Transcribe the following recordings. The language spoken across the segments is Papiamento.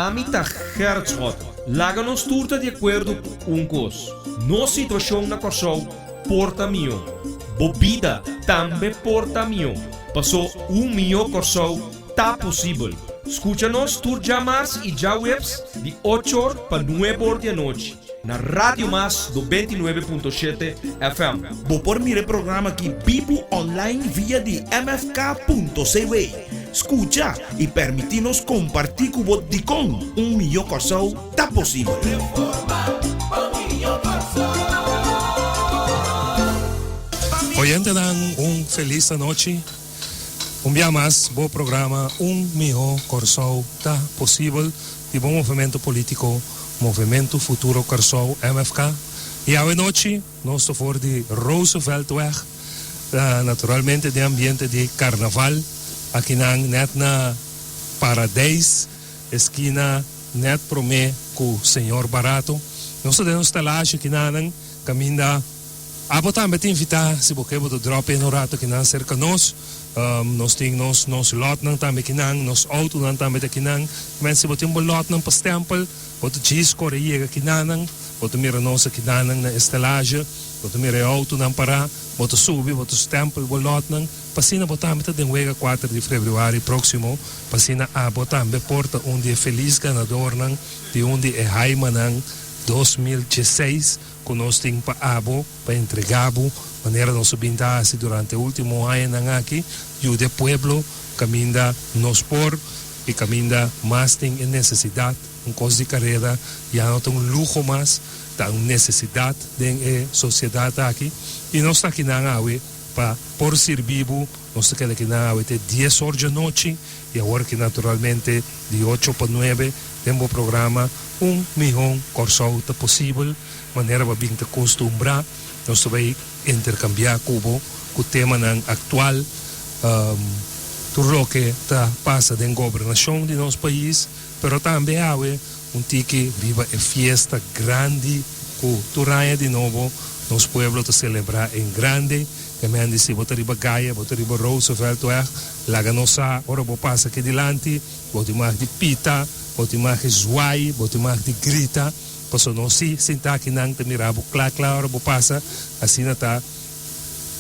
Ami ta Gerrit Schotte. Laga nos tur ta di akuerdo ku un kos, nos situashon na Kòrsou por ta mihó. Bo bida tambe por ta mihó, pasó un mihó Kòrsou ta posibel. Skucha nos tur djamars i djaweps di ocho or pa nuebe or di anochi na Radio Mas 99.7 FM. Bo por mira e programa aki bibu online via di mfk.cw. Skucha i permití nos kompartí ku bo dikon un mihó Kòrsou ta posibel. Oyentenan un felis anochi. Un bia mas bo programa Un Mihó Kòrsou ta posibel di bo movemento polítiko Movementu Futuro Kòrsou, MFK. I awe nochi nos ta for di Rooseveltweg, naturalmente den ambiente di karnaval, akinan nèt na Paradijs, eskina nèt promé ku Señor Barato. Nos ta den un stalashi akinanan kaminda. Abo tambe ta invitá, si bo ke bo ta drop in un rato kinan serka nos. Nos tin nos nos lotnan tambe kinan, nos outonan tambe ta kinan. Men si bo tin bo lotnan pa stempel, bo ta djis kore yega kinanan, bo ta mira nos akinanan na estelage, bo ta mira e outonan pará, bo ta subi, bo ta stempel bo lotnan, pa asina bo tambe ta den wega kuater di februari próksimo, pa asina abo tambe por ta un di e felis ganadornan di un di e Haimanan 2016. Ku nos tin pa abo, pa entregá bo, manera nos a bin ta hasi durante e último añanan aki, yuda e pueblo kaminda nos por i kaminda mas tin e nesesidat. Un kos di karera ya no ta un luho mas, ta un nesesidat den e sosiedat aki. I nos ta akinan awe pa por sirbi bo. Nos ta keda akinan awe te dies or djanochi i awor aki naturalmente di ocho pa nuebe den bo programa Un Mihon Kòrsou Ta Posibel, manera bo a bin ta kostumbrá, nos ta bai interkambiá ku bo ku temanan aktual, tur loke ta pasa den gobernashon di nos pais, pero tambe awe un tiki riba e fiesta grandi ku tur aña di nobo nos pueblo ta selebrá en grande. Ke men di si bo ta riba Gaya, bo ta riba Rooseveltweg, laga nos sa ora bo pasa aki dilanti. Bo tin mag di pita, bo tin mag di zwaai, bo tin mag di grita, pasobra nos si sinta akinan ta mira bo kla kla ora bo pasa, asina ta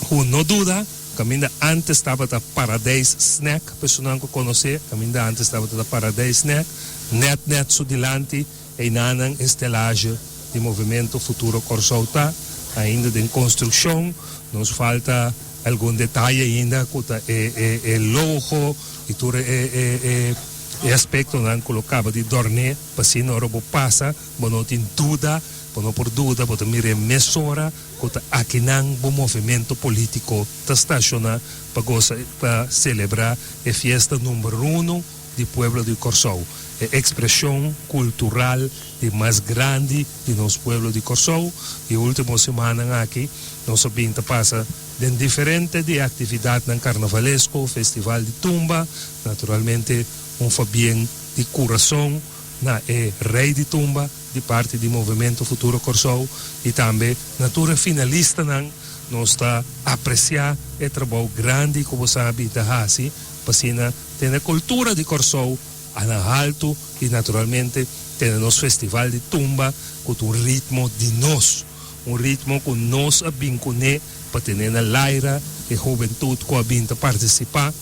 ku no duda, kaminda antes tabata Paradijs Snack, personan ku konosé, kaminda antes tabata ta Paradijs Snack, nèt nèt su dilanti einanan e stelage di Movemento Futuro Kòrsou ta, ainda den konstrukshon, nos falta Algun detaye ainda ku ta e e logo i tur e e e aspektonan ku lo kaba di dòrné pa asina ora bo pasa bo no tin duda, bo no por duda, bo ta mir'é mesora ku ta akinan bo movimento polítiko ta stashoná pa gosa pa selebrá e fiesta number uno di pueblo di Kòrsou, e ekspreshon kultural di mas grandi di nos pueblo di Kòrsou. E último simannan aki nos a bin ta pasa den diferente di e aktividatnan karnavalesko, festival di tumba, naturalmente un fabien di kurason na e Rei di Tumba di parti di Movemento Futuro Kòrsou i tambe na tur e finalistanan. Nos ta apresiá e trabou grandi ku bo sa bin ta hasi pa asina tene kultura di Kòrsou a na haltu i naturalmente tene nos festival di tumba ku ta un ritmo di nos, un ritmo ku nos a bin kuné pa tene na laira e hubentut ku a bin ta partisipá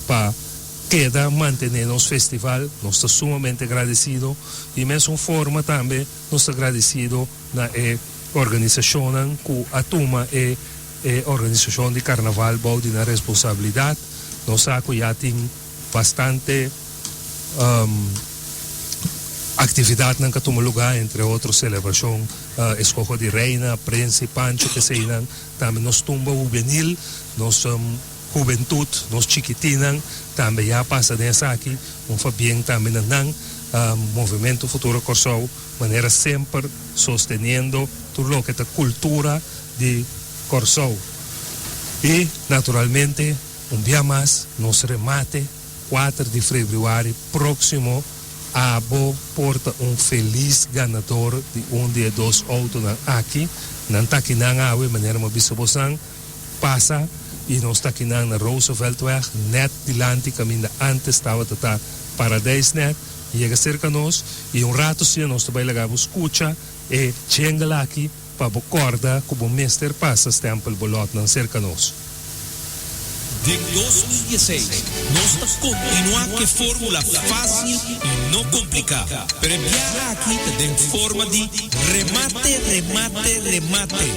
pa keda mantené nos festival. Nos ta sumamente gradesido. Di mesun forma tambe nos ta gradesido na e organisashonnan ku a tuma e e organisashon di karnaval bou di nan responsabilidat. Nos sa ku ya tin bastante aktividatnan ku a tuma lugá, entre otro selebrashon eskoho di reina, prens i pancho, p'eseinan tambe nos tumba hubenil, nos hubentut, nos chikitinnan tambe ya a pasa den esaki. Un fabien tambe na nan. Movementu Futuro Kòrsou manera semper sosteniendo tur loke ta kultura di Kòrsou. I naturalmente un bia mas nos remate kuater di febrüari próksimo abo por ta un felis ganador di un di e dos outonan aki. Nan ta akinan awe manera mi a bisa bosan pasa i nos ta akinan na Rooseveltweg nèt dilanti kaminda antes tabata ta Paradijsnet. Yega serka nos i un ratu asina nos ta bai laga bo skucha e jingle aki pa bo kòrda ku bo mester pasa stèmpel bo lòtnan serka nos. Den 2016 nos ta kontinuá ku e fórmula fásil i no kompliká, pero e biaha aki ta den forma di remate, remate, remate.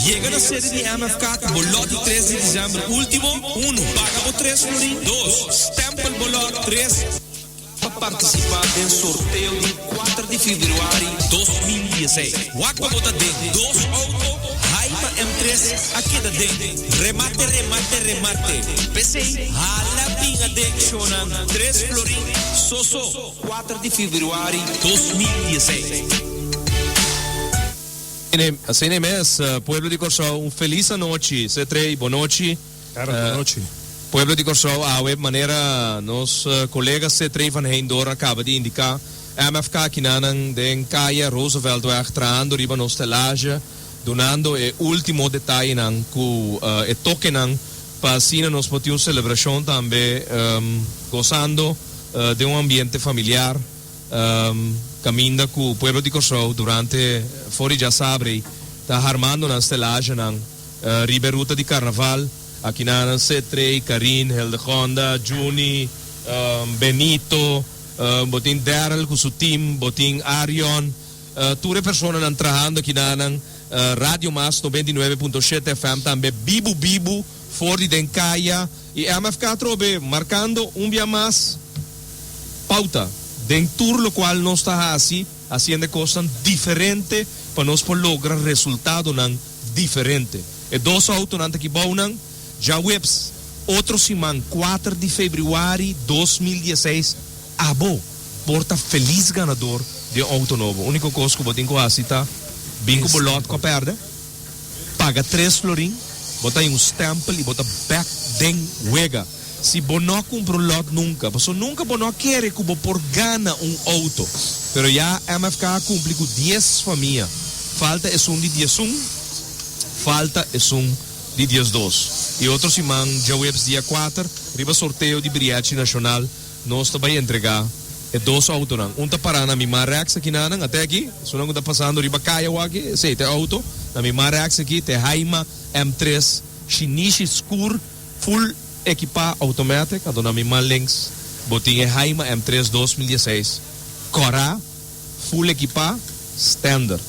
Yega na sede di MFK ku bo lòt di tres di desèmber último, unu, paga bo tres florin, dos, stèmpel bo lòt, tres, Pa partisipá den sorteo di kuater di febrüari 2016. Wak pa bo ta den dos outo Haima M tres a keda den remate remate remate. P'esei hala bin aden shownan tres florin so so kuater di febrüari 2016. Asina mes, pueblo di Kòrsou un felis anochi. Setrey, bonochi. Cara bon nochi. Pueblo di Kòrsou awe manera nos kolega Cetrey van Heyndor a kaba di indiká, MFK kinanan den kaya Rooseveltweg trahando riba nos stelage, dunando e último detayenan ku e tokenan pa asina nos por tin un selebrashon tambe gosando den un ambiente familiar kaminda ku pueblo di Kòrsou durante for di djasabre ta harmando nan stelagenan. Riba e ruta di karnaval, akinanan Cetrey, Karin, Hildegonda, Juni, Benito, bo tin Daryl ku su team, bo tin Arion, tur e personanan trahando akinanan, Radio Mas 99.7 FM tambe bibu bibu for di den kaya i MFK atrobe markando un bia mas pauta den tur lokual nos ta hasi, hasiendo e kosnan diferente pa nos por logra resultadonan diferente. E dos autonan ta kibounan djaweps otro siman kuater di febrüari 2016 abo por ta felis ganador di un auto nobo. Uniko kos ku bo tin ku hasi ta bin ku bo lòt ku a pèrdè, paga tres florin, bo ta haña un stèmpel i bo ta bèk den wega. Si bo no a kumpra un lòt nunka, pasobra nunka bo no a kere ku bo por gana un outo. Pero ya MFK a kumpli ku dies famia. Falta esun di diesun, falta esun di diesdos. I otro siman, djaweps dia kuater, riba sorteo di Brièchi Nashonal, nos ta bai entregá e dos outonan. Un ta pará na mi man rèks akinanan, ate aki, esunnan ku ta pasando riba kaya awaki, esei ta e outo. Na mi man rèks aki ta e Haima M tres shinishi skur. Full ekipá automatic, anto na mi man links bo tin e Haima M tres 2016 kòrá, full ekipá, standard.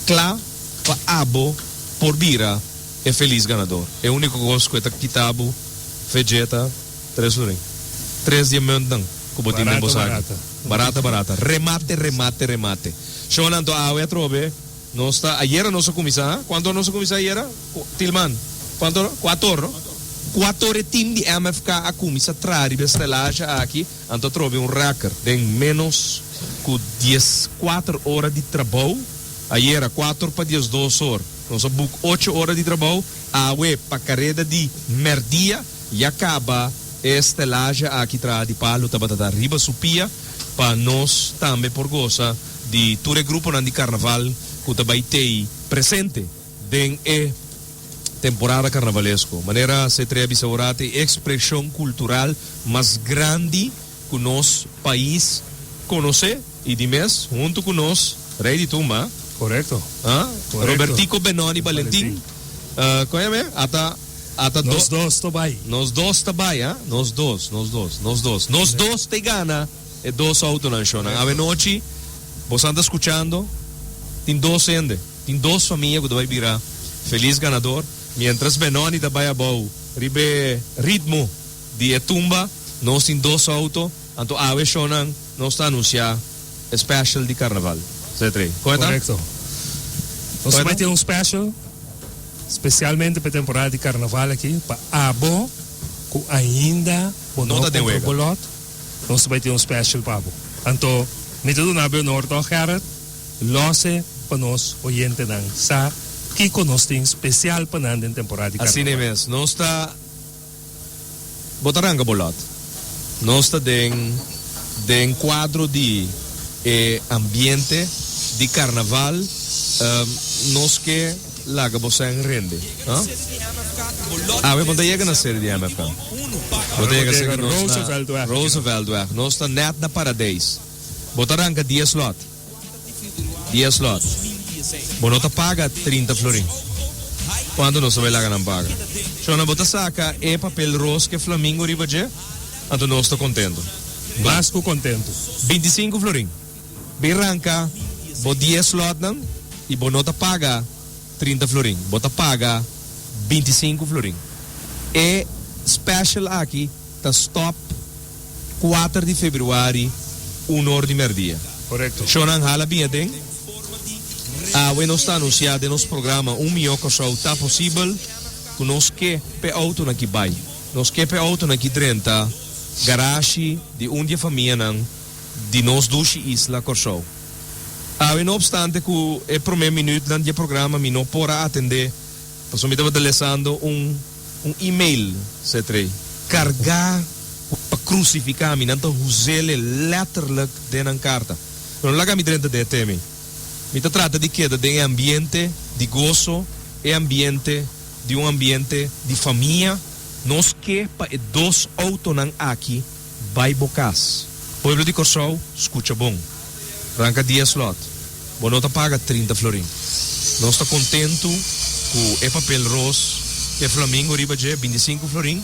Kla pa abo por bira e felis ganador. E úniko kos ku e ta kita bo vegeta tres florin. Tres di e muntnan ku bo tin den bo saki. Barata barata. Remate remate remate. Shownan anto awe atrobe. Nos ta, ayera nos a kuminsá, ha? Kuantu ora nos a kuminsá ayera? Tilman, kuantu ora? Kuator, no? Kuator e tim di MFK a kuminsá traha riba e stelage aki, anto a trobe un rèkert den ménos ku dieskuater ora di trabou. Ayera, kuator pa diesdos or, nos a buk ocho ora di trabou. Awe, pa kareda di mèrdia, ya kaba e stelage aki traha di palu tabata ta riba su pia pa nos tambe por gosa. di tur e gruponan di karnaval ku ta bai tei presente den e temporada karnavalesko. Manera Cetré a bisa ora ta e ekspreshon kultural mas grandi ku nos pais konosé i di mes huntu ku nos Rei di Tumba, Korekto. Robertico Benoni Balentin, kon yam'é? Ata ata Nos dos ta bai. Nos dos ta bai, ha? Nos dos, nos dos, nos dos. Nos dos ta gana. E dos autonan shownan. Awenochi bosan ta scuchando tin dos hende, tin dos famia cu ta bay bira feliz ganador. Mientras Benoni ta bay abou riba e ritmo di e tumba, nos tin dos auto. Anto awe shownan nos ta anuncia e special di carnaval. Zetrey, con e ta? Correcto. Nos ta bay tin un special specialmente pa e temporada di carnaval aki pa abo cu ainda bo no ta den cumpra wega. bo lot. Nos ta bai tin un special pa bo. Anto mi ta duna bo e honor toch Gerrit? Lose pa nos oyentenan sa kiko nos tin special pa nan den temporada di Asina carnaval. mes, nos ta bo ta ranka bo lot. Nos ta den den cuadro di e ambiente di carnaval. Nos ke. laga bo sèn rende. Ha? Awe bo ta yega na sede di MFK. Bo ta yega serka nos na Rooseveltweg. Nos ta nèt na Paradijs. Bo ta ranka dies lòt. Dies lòt. Bo no ta paga 30 florin. Kuantu nos ta bai laga nan paga? Shona, bo ta saka e papel ros ku e flamingo riba dje, anto nos ta kontentu. Mas ku kontentu. 25 florin. Bin ranka bo dies lòtnan i bo no ta paga 30 florin, bo ta paga 25 florin. E special aki ta stop 4 di februari un or di merdia. Korekto. Shownan hala bin aden. Awe nos ta anunsiá den nos programa Un Mihó Kòrsou Ta Posibel ku nos ke p'e outonan ki bai. Nos ke p'e outonan ki drenta garashi di un di e famianan di nos dushi isla Kòrsou. Awe no opstante ku e promé minütnan di e programa mi no por a atendé pasobra mi tabata lesando un un email setrei kargá pa krusifiká mi. Nan ta huz'el letterlijk den nan karta. Pero no laga mi drenta den e temi. Mi ta trata di keda den e ambiente di goso, e ambiente di un ambiente di famia. Nos ke pa e dos outonan aki Bai bo kas. Pueblo di Kòrsou, skucha bon. Ranka dies lòt. Bo no ta paga 30 florin. Nos ta kontentu ku e papel ros, e flamingo riba dje, 25 florin,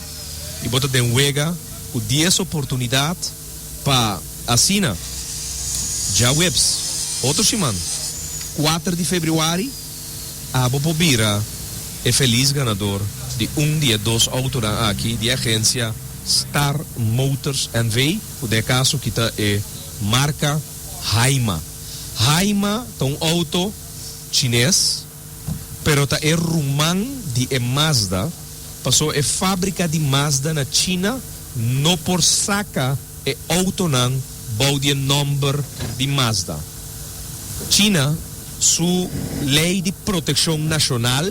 i bo ta den wega ku dies oportunidat pa asina djaweps, otro siman, 4 di febrüari, abo por bira e felis ganador di un di e dos outonan aki di e agensia Star Motors NV. ku den e kaso ki ta e marka Haima. Haima ta un outo chines, pero ta e ruman di e Mazda, pasobra e fábrika di Mazda na China no por saka e outonan bou di e nòmber di Mazda. China su lei di protekshon nashonal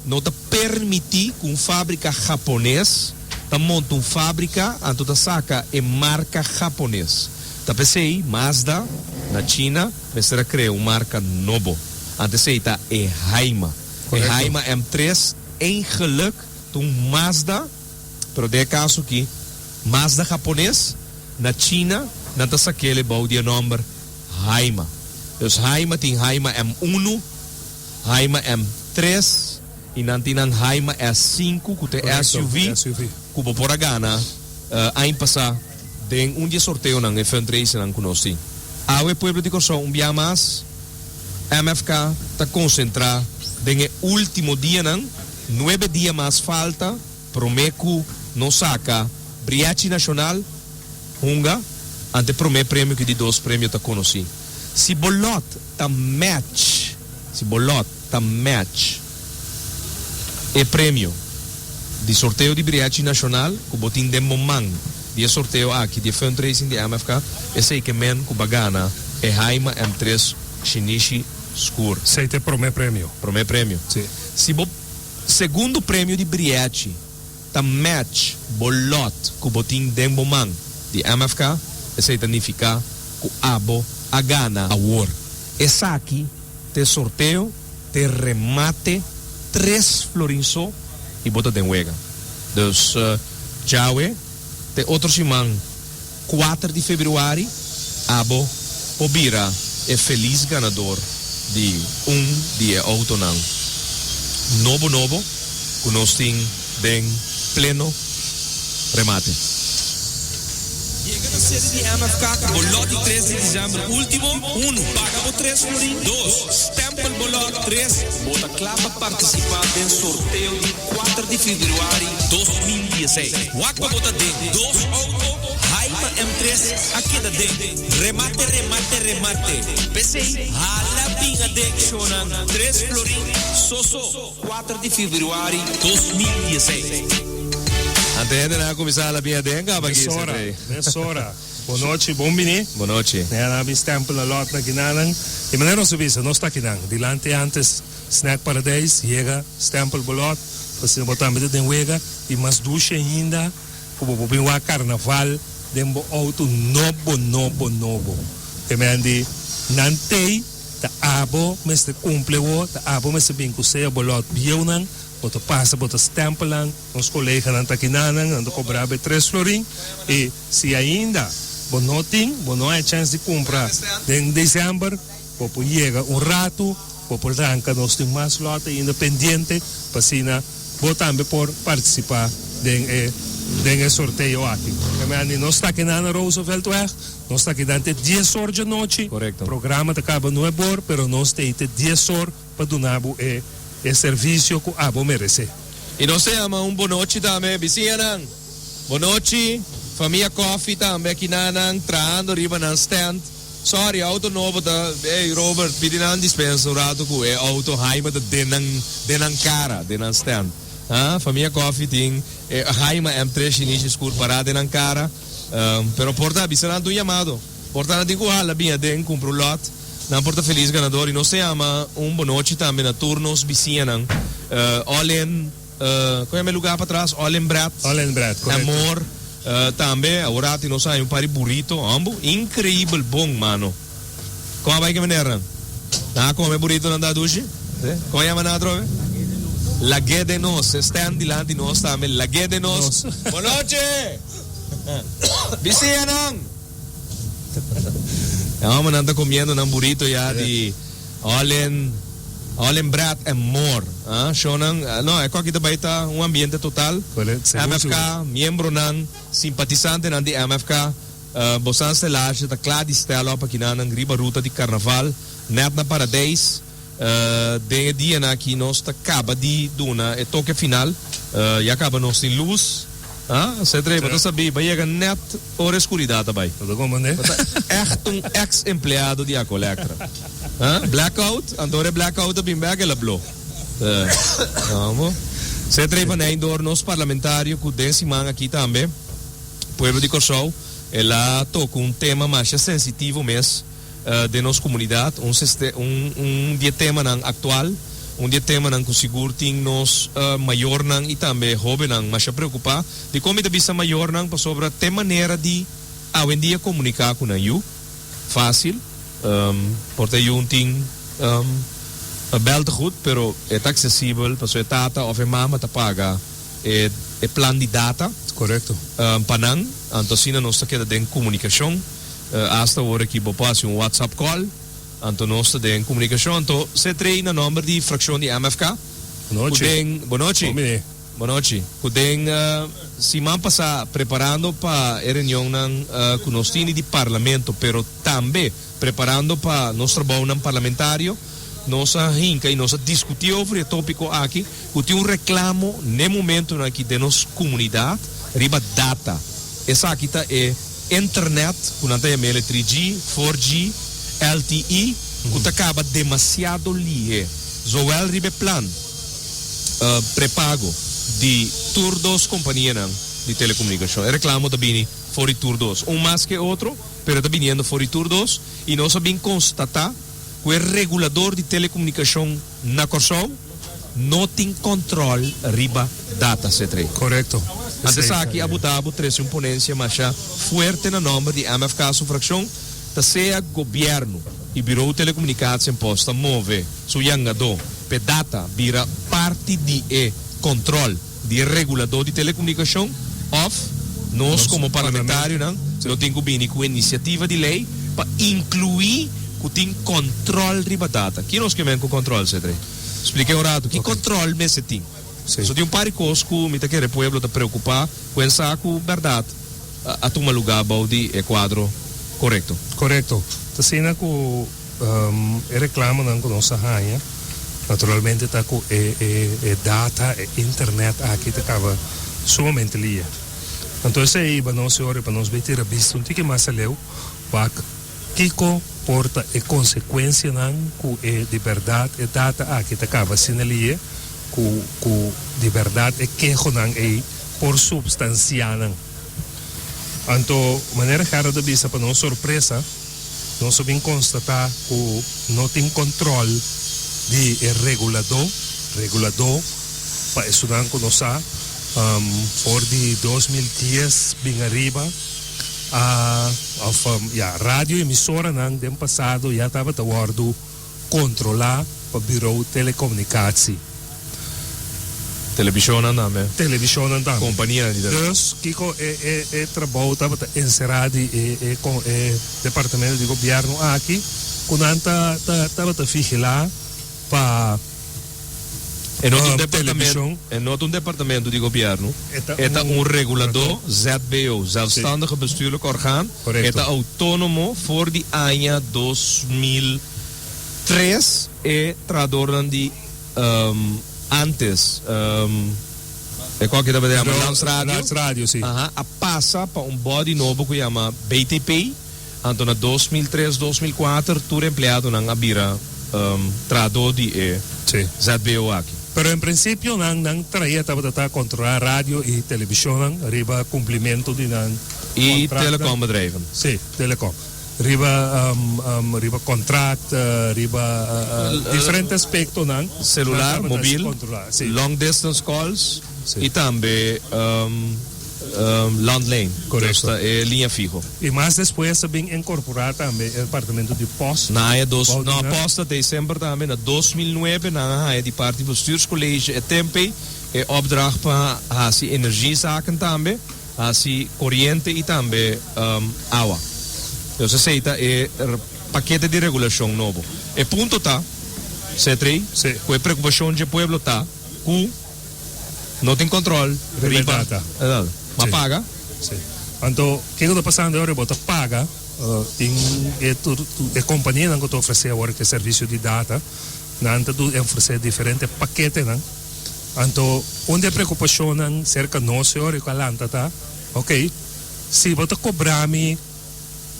no ta permití ku un fábrika hapones ta monta un fábrika anto ta saka e marka hapones. Ta p'esei Mazda na China mester a krea un marka nobo. Anto esei ta e Haima. E Haima M3 eigenlik ta un Mazda. Pero den e kaso aki, Mazda japones, na China nan ta sak'el e bou di e nòmber Haima. Dus Haima tin Haima M unu, Haima M tres i nan tin nan Haima S sinku ku ta e SUV ku bo por a gana aña pasá den un di e sorteonan, e fundraisernan ku nos tin. Awe pueblo di Kòrsou un bia mas MFK ta konsentrá den e último dianan, nuebe dia mas falta. Promé ku nos saka Briachi Nashonal hunga ante promé premio ku di dos premio ta konosí. Si bo lòt ta match, si bo lòt ta match e premio di sorteo di Briachi Nashonal ku bo tin den bo man di e sorteo aki di e fundraising di MFK, esei ke men ku bo a gana e Haima M3 Shinichi Skur. Esei ta e promé premio. Promé premio. Si. Si bo. Segundo premio di Brièchi ta match bo lot ku bo tin den bo man di MFK, esei ta nifiká ku abo a gana awor. Esaki t'e sorteo, t'e remate tres florin so i bo ta den wega. Dus djawe t'e otro siman. 4 di februari abo por bira e felis ganador di un di e autonan nobo nobo cu nos tin den pleno remate. Yega na sede di MFK cu bo lot di 3 di december ultimo, Unu, paga bo tres florin, Dos, stempel bo lot, Tres, bo ta cla pa participa den sorteo di 4 di februari 2016. Wak pa bo ta den dos auto, Haima M3 a keda den remate remate remate. P'esei hala bin aden shownan tres florin so so 4 di februari 2016. Ante hendenan a kuminsá hala bin aden kaba aki Mesora, Sendrey. mesora. Bon nochi, bon bini. Bon nochi. Nan a bin stempel na lot na kinanan. Di manera nos a bisa, nos ta kinan. Dilanti antes Snack Paradijs yega stempel bo lot, pa asina bo tambe ta den wega. I mas dushi ainda ku bo por bin wak karnaval den bo outo nobo nobo nobo. Te men di nan tei. Ta abo mester cumpli awo, ta abo mester bin cu sea bo lot bieunan, bo ta pasa bo ta stempel nan, nos coleganan ta kinanan, nan ta cobra bo e tres florin y si ainda bo no tin, bo no hay chance di cumpra den december, bo por yega un rato, bo por ranca, nos tin mas lot ainda pendiente pa asina bo tambe por participa den e den e sorteo aki. Nos ta kinan na Rooseveltweg. Nos ta keda te dies or djanochi. Korekto. Programa ta kaba nuebe or, pero nos ta ei te dies or pa duna bo e e servisio ku abo meresé. I nos ta yama un bonochi tambe, bisiñanan. Bonochi, famia Coffee tambe aki nanan trahando riba nan stand. Sorry, auto nobo ta, ey Robert, pidi nan dispensa un rato ku e auto Haima ta den nan den nan kara, den nan stand. Ha, famia Coffee tin e Haima M3 shinishi skur pará den nan kara. Pero por ta bisa nan ta un yamado. Por ta nan tin ku hala bin aden kumpra un lòt. Nan por ta felis ganador. I nos ta yama un bonochi tambe na tur nos bisiñanan. All in, kon yama e lugá patras? All in Bread. All in Bread, korekto. Amor tambe. Awor ati nos a haña un par di burito. Hombo, inkreibel bon, mano. Kon a bai ke menernan? Nan a kome buritonan ta dushi? Kon a yama nan atrobe? Lag'é den nos. E stand dilanti nos tambe. Lag'é den nos. Bonochi! Bisiñanan! E homennan ta comiendo nan burrito ya di all in, all in bread and more. Ah, shownan, no, e koki ta bay ta un ambiente total. MFK, miembronan, simpatisantenan di MFK, bosan stelage ta kla di stel op akinanan riba ruta di carnaval, net na Paradijs. Den e dianan aki nos ta caba di duna e toke final. Ya caba nos tin luz. Ah, Cedrey, bo ta sabí, bo a yega net ora e scuridad a bai. Bo ta comprende? Bo ta echt un ex empleado di Aqualectra. Ah, blackout, anto ora e blackout a bin bek el a blo. Amo. Cedrey van Eindhoorn, nos parlamentario cu den siman aki tambe, pueblo di Corsou, el a toca un tema masha sensitivo mes. Den nos comunidad un un un di e temanan actual, un di e temanan cu sigur tin nos mayornan y tambe hobennan masha preocupa. Dicon mi ta bisa mayornan? Pasobra t'e manera di awendia comunica cu nan yu facil. Por ta e yu tin bel te goed, pero e ta accesibel pasobra e tata of e mama ta paga e e plan di data. Correcto. Pa nan, anto asina nos ta keda den comunicacion. Hasta ora ki bo por hasi un WhatsApp call, anto nos ta den comunicacion. Anto Cetrey na nomber di fraccion di MFK, cu den, Bonochi. Bonochi. Cu den siman pasa preparando pa e reunionnan cu nos tini di Parlamento, pero tambe preparando pa nos trabounan parlamentario, nos a hinca y nos a discuti over e topico aki, cu tin un reclamo n'e momentonan aki den nos comunidad riba data. Esaki ta e. Internet, ku nan ta yam'el e 3G, 4G, LTE, ku ta kaba demasiado lihe, zowel riba e plan prepago di tur dos kompanianan di telekomunikashon. E reklamo ta bini for di tur dos, un mas ke otro, pero e ta biniendo for di tur dos, i nos a bin konstatá ku e regulador di telekomunikashon Na Kòrsou no tin kòntròl riba data, Cetrey. Korekto. Ante esaki a buta bo trese un ponensia masha fuerte na nòmber di MFK su frakshon, ta sea gobièrnu i Bureau Telecomunicatie en Post ta move su yangadó p'e data bira parti di e kòntròl di e reguladó di telekomunikashon òf nos komo parlamentarionan lo tin ku bini ku inisiativa di lei pa inkluí ku tin kòntròl riba data. Ki nos ke men ku kòntròl, Cedrey? Splik'é un ratu. Ki kòntròl mester tin? So tin un par di kos ku mi ta kere pueblo ta preokupá ku en sa ku bèrdat a tuma lugá bou di e kuadro korekto. Korekto. Ta asina ku. E reclamonan cu nos a haña naturalmente ta cu e e data, e internet aki ta caba sumamente lia. Anto esey ba nos e ora pa nos bay tira bista un tiki mas aleu wak kico por ta e consecuencianan cu e di berdad e data aki ta caba asina lie cu cu di berdad e kehonan ey por substancia nan. Anto manera Gerard a bisa pa nos sorpresa. Nos a bin konstatá ku no tin kòntròl di e reguladó, reguladó pa esunnan ku no sa, for di 2010 bin ariba a òf ya radio emisoranan den pasado ya tabata wòrdu. kontrolá pa Bureau Telecomunicatie. Televishonnan tambe. Televishonnan tambe. Kompanianan di televishon. Dus kiko e e e trabou tabata enserá di e e e departamento di gobièrnu aki ku nan ta ta tabata vigilá pa E no ta un departamento, televishon. e no ta un departamento di gobièrnu. E ta E ta un un reguladó, ZBO, Zelfstandige Bestuurlijk Orgaan. E Korekto. ta outónomo for di aña 2003. E trahadornan di Antes, e kòke tabata yama Landsradio. Landsradio, si. Aha, a pasa pa un body nobo ku yama BTP. Anto na 2003, 2004 tur empleadonan a bira trahadó di e ZBO aki. Pero en prinsipio nan nan tarea tabata ta kontrolá radio i televishonnan riba kumplimentu di nan I kontraktnan. telekombedrijven. Si, telekom. Riba riba contract, riba diferente aspectonan. Celular, mobil, long distance calls y tambe landlijn. Correcto. Dus ta e liña fiho. Y mas despues a bin incorpora tambe e departamento di post. Na aña dos, no, post ta december tambe, na 2009 nan a haya di parti bestuurscollege e tempe e opdracht pa haci energiezaken tambe. Hasi koriente i tambe awa. Nos esei ta e pakete di regulashon nobo. E punto ta, Setrey, ku e preokupashon dje pueblo ta ku no tin kòntròl riba data. Ma paga. Si. Anto kiko ta pasando awor? Bo ta paga, tin e tur e kompanianan ku ta ofresé awor e servisio di data, nan ta ofresé diferente paketenan. Anto un di e preocupacionnan cerca nos e ora cu a lanta ta, ok, si bo ta cobra mi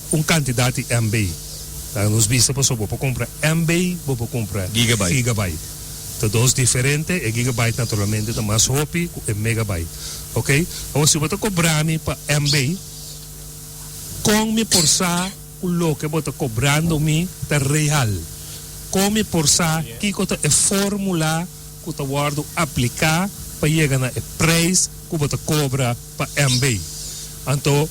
un cantidad di MB, laga nos bisa pasobra bo por cumpra MB, bo por cumpra Gigabyte. gigabyte. Ta dos diferente, e gigabyte naturalmente ta mas hopi cu e megabyte. Ok, awor si bo ta cobra mi pa MB, con mi por sa cu loke bo ta cobrando mi ta real? Con mi por sa kico ta e formula ku ta wòrdu apliká pa yega na e preis ku bo ta kobra pa MB. Anto,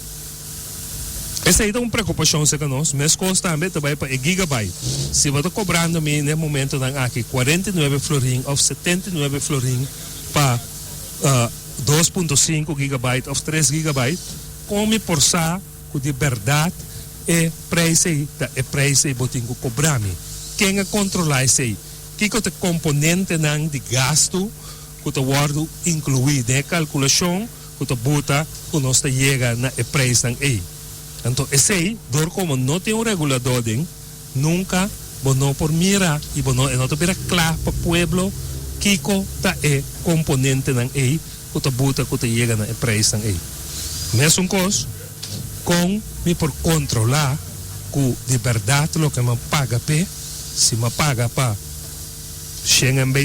esei ta un preokupashon serka nos. Meskos tambe ta bai pa e gigabyte. Si bo ta kobrando mi na e momentonan aki 49 florin òf 79 florin pa 2.5 gigabyte òf 3 gigabyte, kon mi por sa ku di bèrdat e preis ei ta e preis ei bo tin ku kobra mi? Ken a kontrolá esei? Kiko ta e komponentenan di gastu ku ta wòrdu inkluí den e kalkulashon ku ta buta ku nos ta yega na e preisnan ei? Anto esei, dor komo no tin un reguladó den, nunka bo no por mira i bo no e no ta bira kla pa pueblo kiko ta e komponentenan ei ku ta buta ku ta yega na e preisnan ei. Mesun kos, kon mi por kontrolá ku di bèrdat loke mi a paga p'e? Si m'a paga pa shen MB,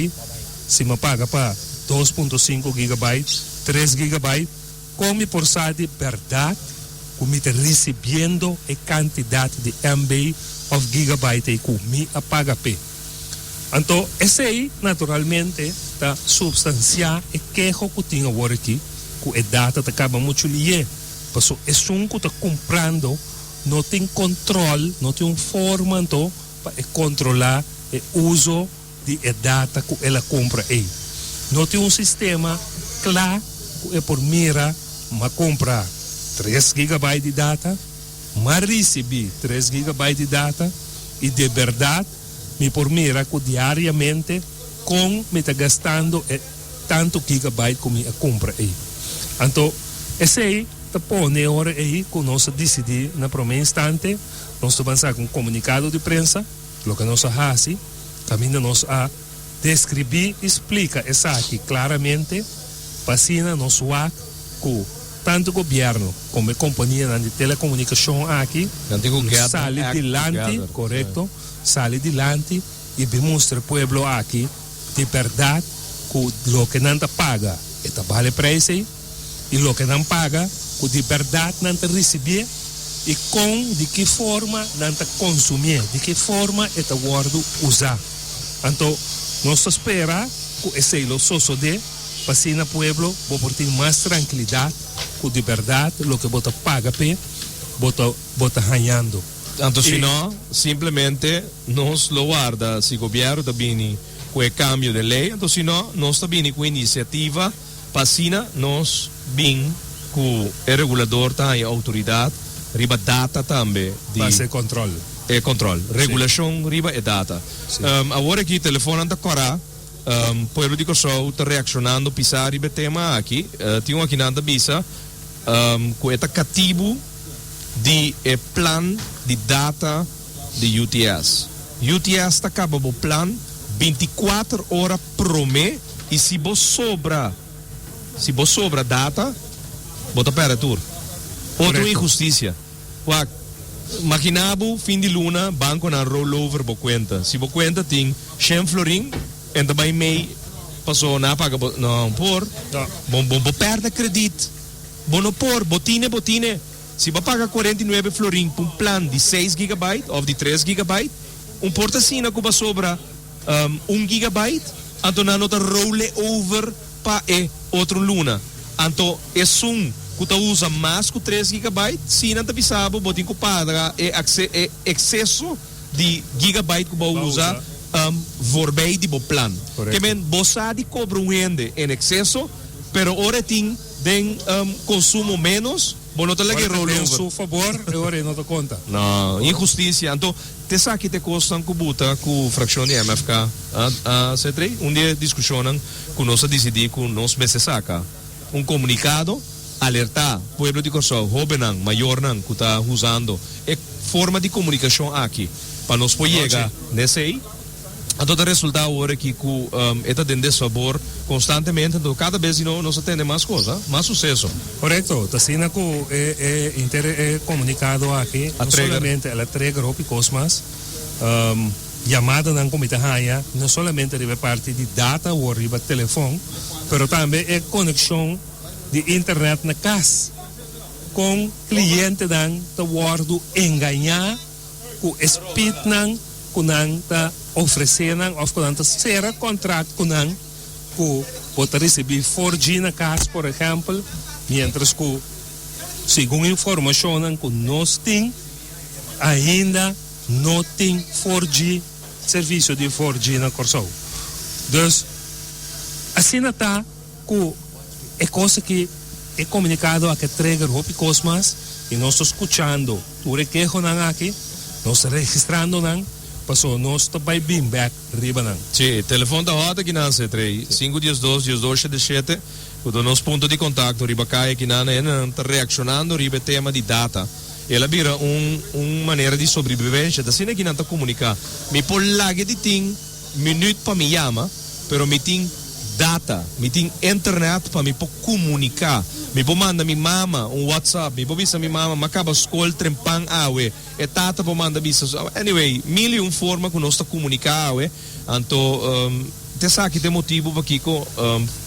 si m'a paga pa 2.5 gigabyte, 3 gigabyte, kon mi por sa di bèrdat ku mi ta risibiendo e kantidat di MB òf gigabyte ei ku mi a paga p'e? Anto esei naturalmente ta supstansiá e keho ku tin awor aki ku e data ta kaba muchu lié, paso esun ku ta kumprando No tin control, no tin un forma anto pa e controla e uzo di e data cu el a cumpra ey. No tin un sistema cla cu e por mira, m'a cumpra tres gigabyte di data, m'a ricibi tres gigabyte di data y de berdad mi por mira cu diariamente con mi ta gastando e tanto gigabyte cu mi a cumpra ey. Anto esey ta pone e ora ey cu nos a dicidi na prome instante, nos ta ban saca un comunicado di prensa, loke nos a haci, caminda nos a describi y splica esaki claramente, pa asina nos wak cu tanto gobierno como e companianan di telecomunicacion aki Nan tin cu get sali act dilanti, together. corecto, sali dilanti y bin mustra e pueblo aki di berdad cu loke nan ta paga e ta bale prijs ey y loke nan paga cu di berdad nan ta ricibié y con di ki forma nan ta consumié, di ki forma e ta wordo usa. Anto nos ta spera cu esey lo sosode pa asina pueblo bo por tin mas tranquilidad cu di berdad loke bo ta paga p'e bo ta bo ta hañando. Anto si no, simplemente nos lo warda si gobierno ta bini cu e cambio den ley, anto si no, nos ta bini cu iniciativa pa asina nos bin cu e regulador ta haña autoridad riba data tambe di. Pa haci e control. E control. Regulacion riba e data. Awor aki telefonnan ta cora, pueblo di Corsou ta reaccionando pisa riba e tema aki. Tin un akinan ta bisa cu e ta catibu di e plan di data di UTS. UTS ta caba bo plan binticuater ora prome y si bo sobra si bo sobra data bo ta perde tur. Otro injusticia. Wak, makina bo fin di luna banconan rollover bo cuenta. Si bo cuenta tin shen florin en ta bay mey paso nan a paga bo no por. Bo bo perde credit. Bo no por, bo tine, bo tine. Si bo paga 49 florin pa un plan di seis gigabyte of di tres gigabyte, un por ta asina cu bo a sobra un gigabyte, anto nan no ta roll over pa e otro luna. Anto esun cu ta usa mas cu tres gigabyte, si nan ta bisa bo, bo tin cu paga e e exceso di gigabyte cu bo a usa voorbij di bo plan. Ke men, bo sa di cobra un hende en exceso, pero ora e tin Den consumo menos, bo no ta laga e Ora ta roll den over. su fabor, e ora e no ta conta. No, inhusticia. Anto, t'esaki t'e cosnan cu buta cu fraccion di MFK a a C3. Un di e discusionnan cu nos a dicidi cu nos mester saca un comunicado, alerta pueblo di Corsou, hobennan, mayornan cu ta usando e forma di comunicacion aki pa nos por yega n'esey. Anto ta resulta awor aki cu e ta den desfabor constantemente, anto cada bes di nos ta tende mas cos, mas suceso. Correcto, ta asina cu e e inter e comunicado aki A no trigger. solamente el a trigger hopi cos mas, yamadanan cu mi ta haya no solamente riba e parti di data awor riba telefon, pero tambe e conexion di internet na cas, con clientenan ta wordo engaña. Ku e speednan ku nan ta ofresé nan òf ku nan ta sera kontrakt ku nan ku bo ta risibí 4G na kas por ehèmpel, miéntras ku segun informashonnan ku nos tin ainda no tin 4G, servisio di 4G na Kòrsou. Dus asina ta ku e kos aki, e komunikado aki a trigger hopi kos mas i nos ta skuchando. Tur e kehonan aki, nos ta registrando nan, paso nos ta bai bin bek riba nan. Sí, telefon ta hòt aki nan, C. Sinku 12 12 shete shete, ku ta nos punto di kontakto riba kaya aki nan. Hendenan ta reakshonando riba e tema di data. El a bira un un manera di sobribibensha. Ta asina ki nan ta komuniká. Mi por laga di tin minüt pa mi yama, pero mi tin data, mi tin internet pa mi por comunica. Mi por manda mi mama un WhatsApp, mi por bisa mi mama m'a caba scol trempan awe, e tata por manda bisa su, anyway, mil y un forma cu nos ta comunica awe. Anto t'esaki t'e motibo pakico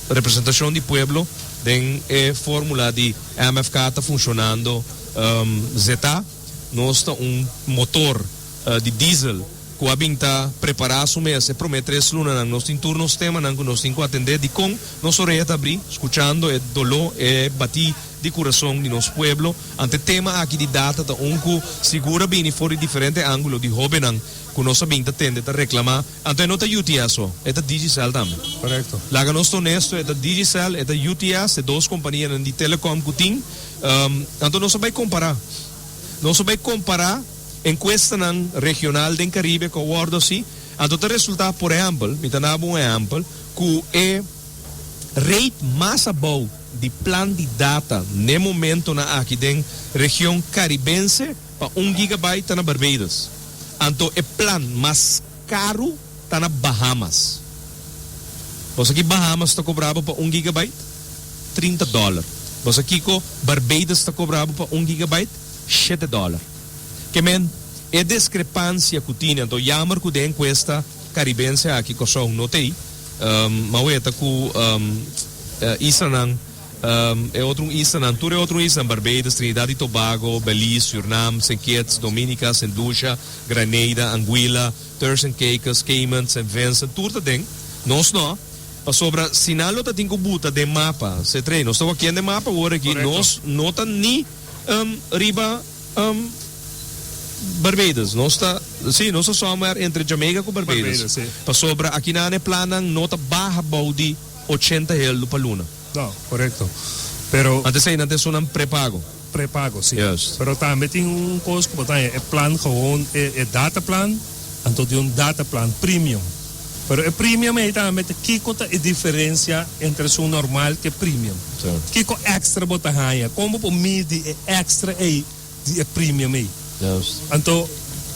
representacion di pueblo den e formula di MFK ta funcionando zeta. Nos ta un motor di diesel ku a bin ta prepará su mes e promé tres lunanan. Nos tin tur nos temanan ku nos tin ku atendé. Dikon nos orea ta abrí skuchando e doló, e batí di kurason di nos pueblo? Ante tema aki di data ta un ku sigur a bini for di diferente ángulo di hóbennan ku nos a bin ta tende ta reklamá. Anto e no ta UTS so, e ta Digicel tambe. Korekto. Laga nos ta honesto, e ta Digicel, e ta UTS, e dos kompanianan di telecom ku tin. Anto nos a bai kompará. Nos a bai kompará enkuestanan regional den Karibe ku a wòrdu hasi, anto ta resultá, por ehèmpel, mi ta na bo un ehèmpel, ku e rate mas abou di plan di data n'e momentonan aki den region karibense pa un gigabyte ta na Barbados, anto e plan mas karu ta na Bahamas. Bo sa ki Bahamas ta kobra bo pa un gigabyte? 30 dòler. Bo sa kiko Barbados ta kobra bo pa un gigabyte? Shete dòler. Ke men, e deskrepansia ku tini, anto jammer ku den enkuesta karibense aki Kòrsou no t'ei, ma weta ku islanan, e otro islanan, tur e otro islanan, Barbados, Trinidad y Tobago, Belize, Surnam, Saint Kitts, Dominica, Saint Lucia, Grenada, Anguilla, Turks and Caicos, Cayman, Saint Vincent, tur ta den, nos no, pasobra si nan lo ta tin ku buta den mapa, C-tres, nos ta wakiendo den mapa awor aki, nos no ta ni riba. Barbados. Nos ta, sí, nos ta somewhere entre Jamaica ku Barbados. Barbados, sí. Pasobra akinan e plannan no ta baha bou di ochenta heldu pa luna. No, korekto. Pero. Antes ei nan ta esunnan prepago. Prepago, sí. Juist. Pero tambe tin un kos ku bo ta haña, e plan gewoon, e e data plan, anto tin un data plan premium. Pero e premium ei tambe ta kiko ta e diferensia entre esun normal ku e premium? Sí. Kiko èkstra bo ta haña? Kon bo por midi e èkstra ei di e premium ei? Juist. Anto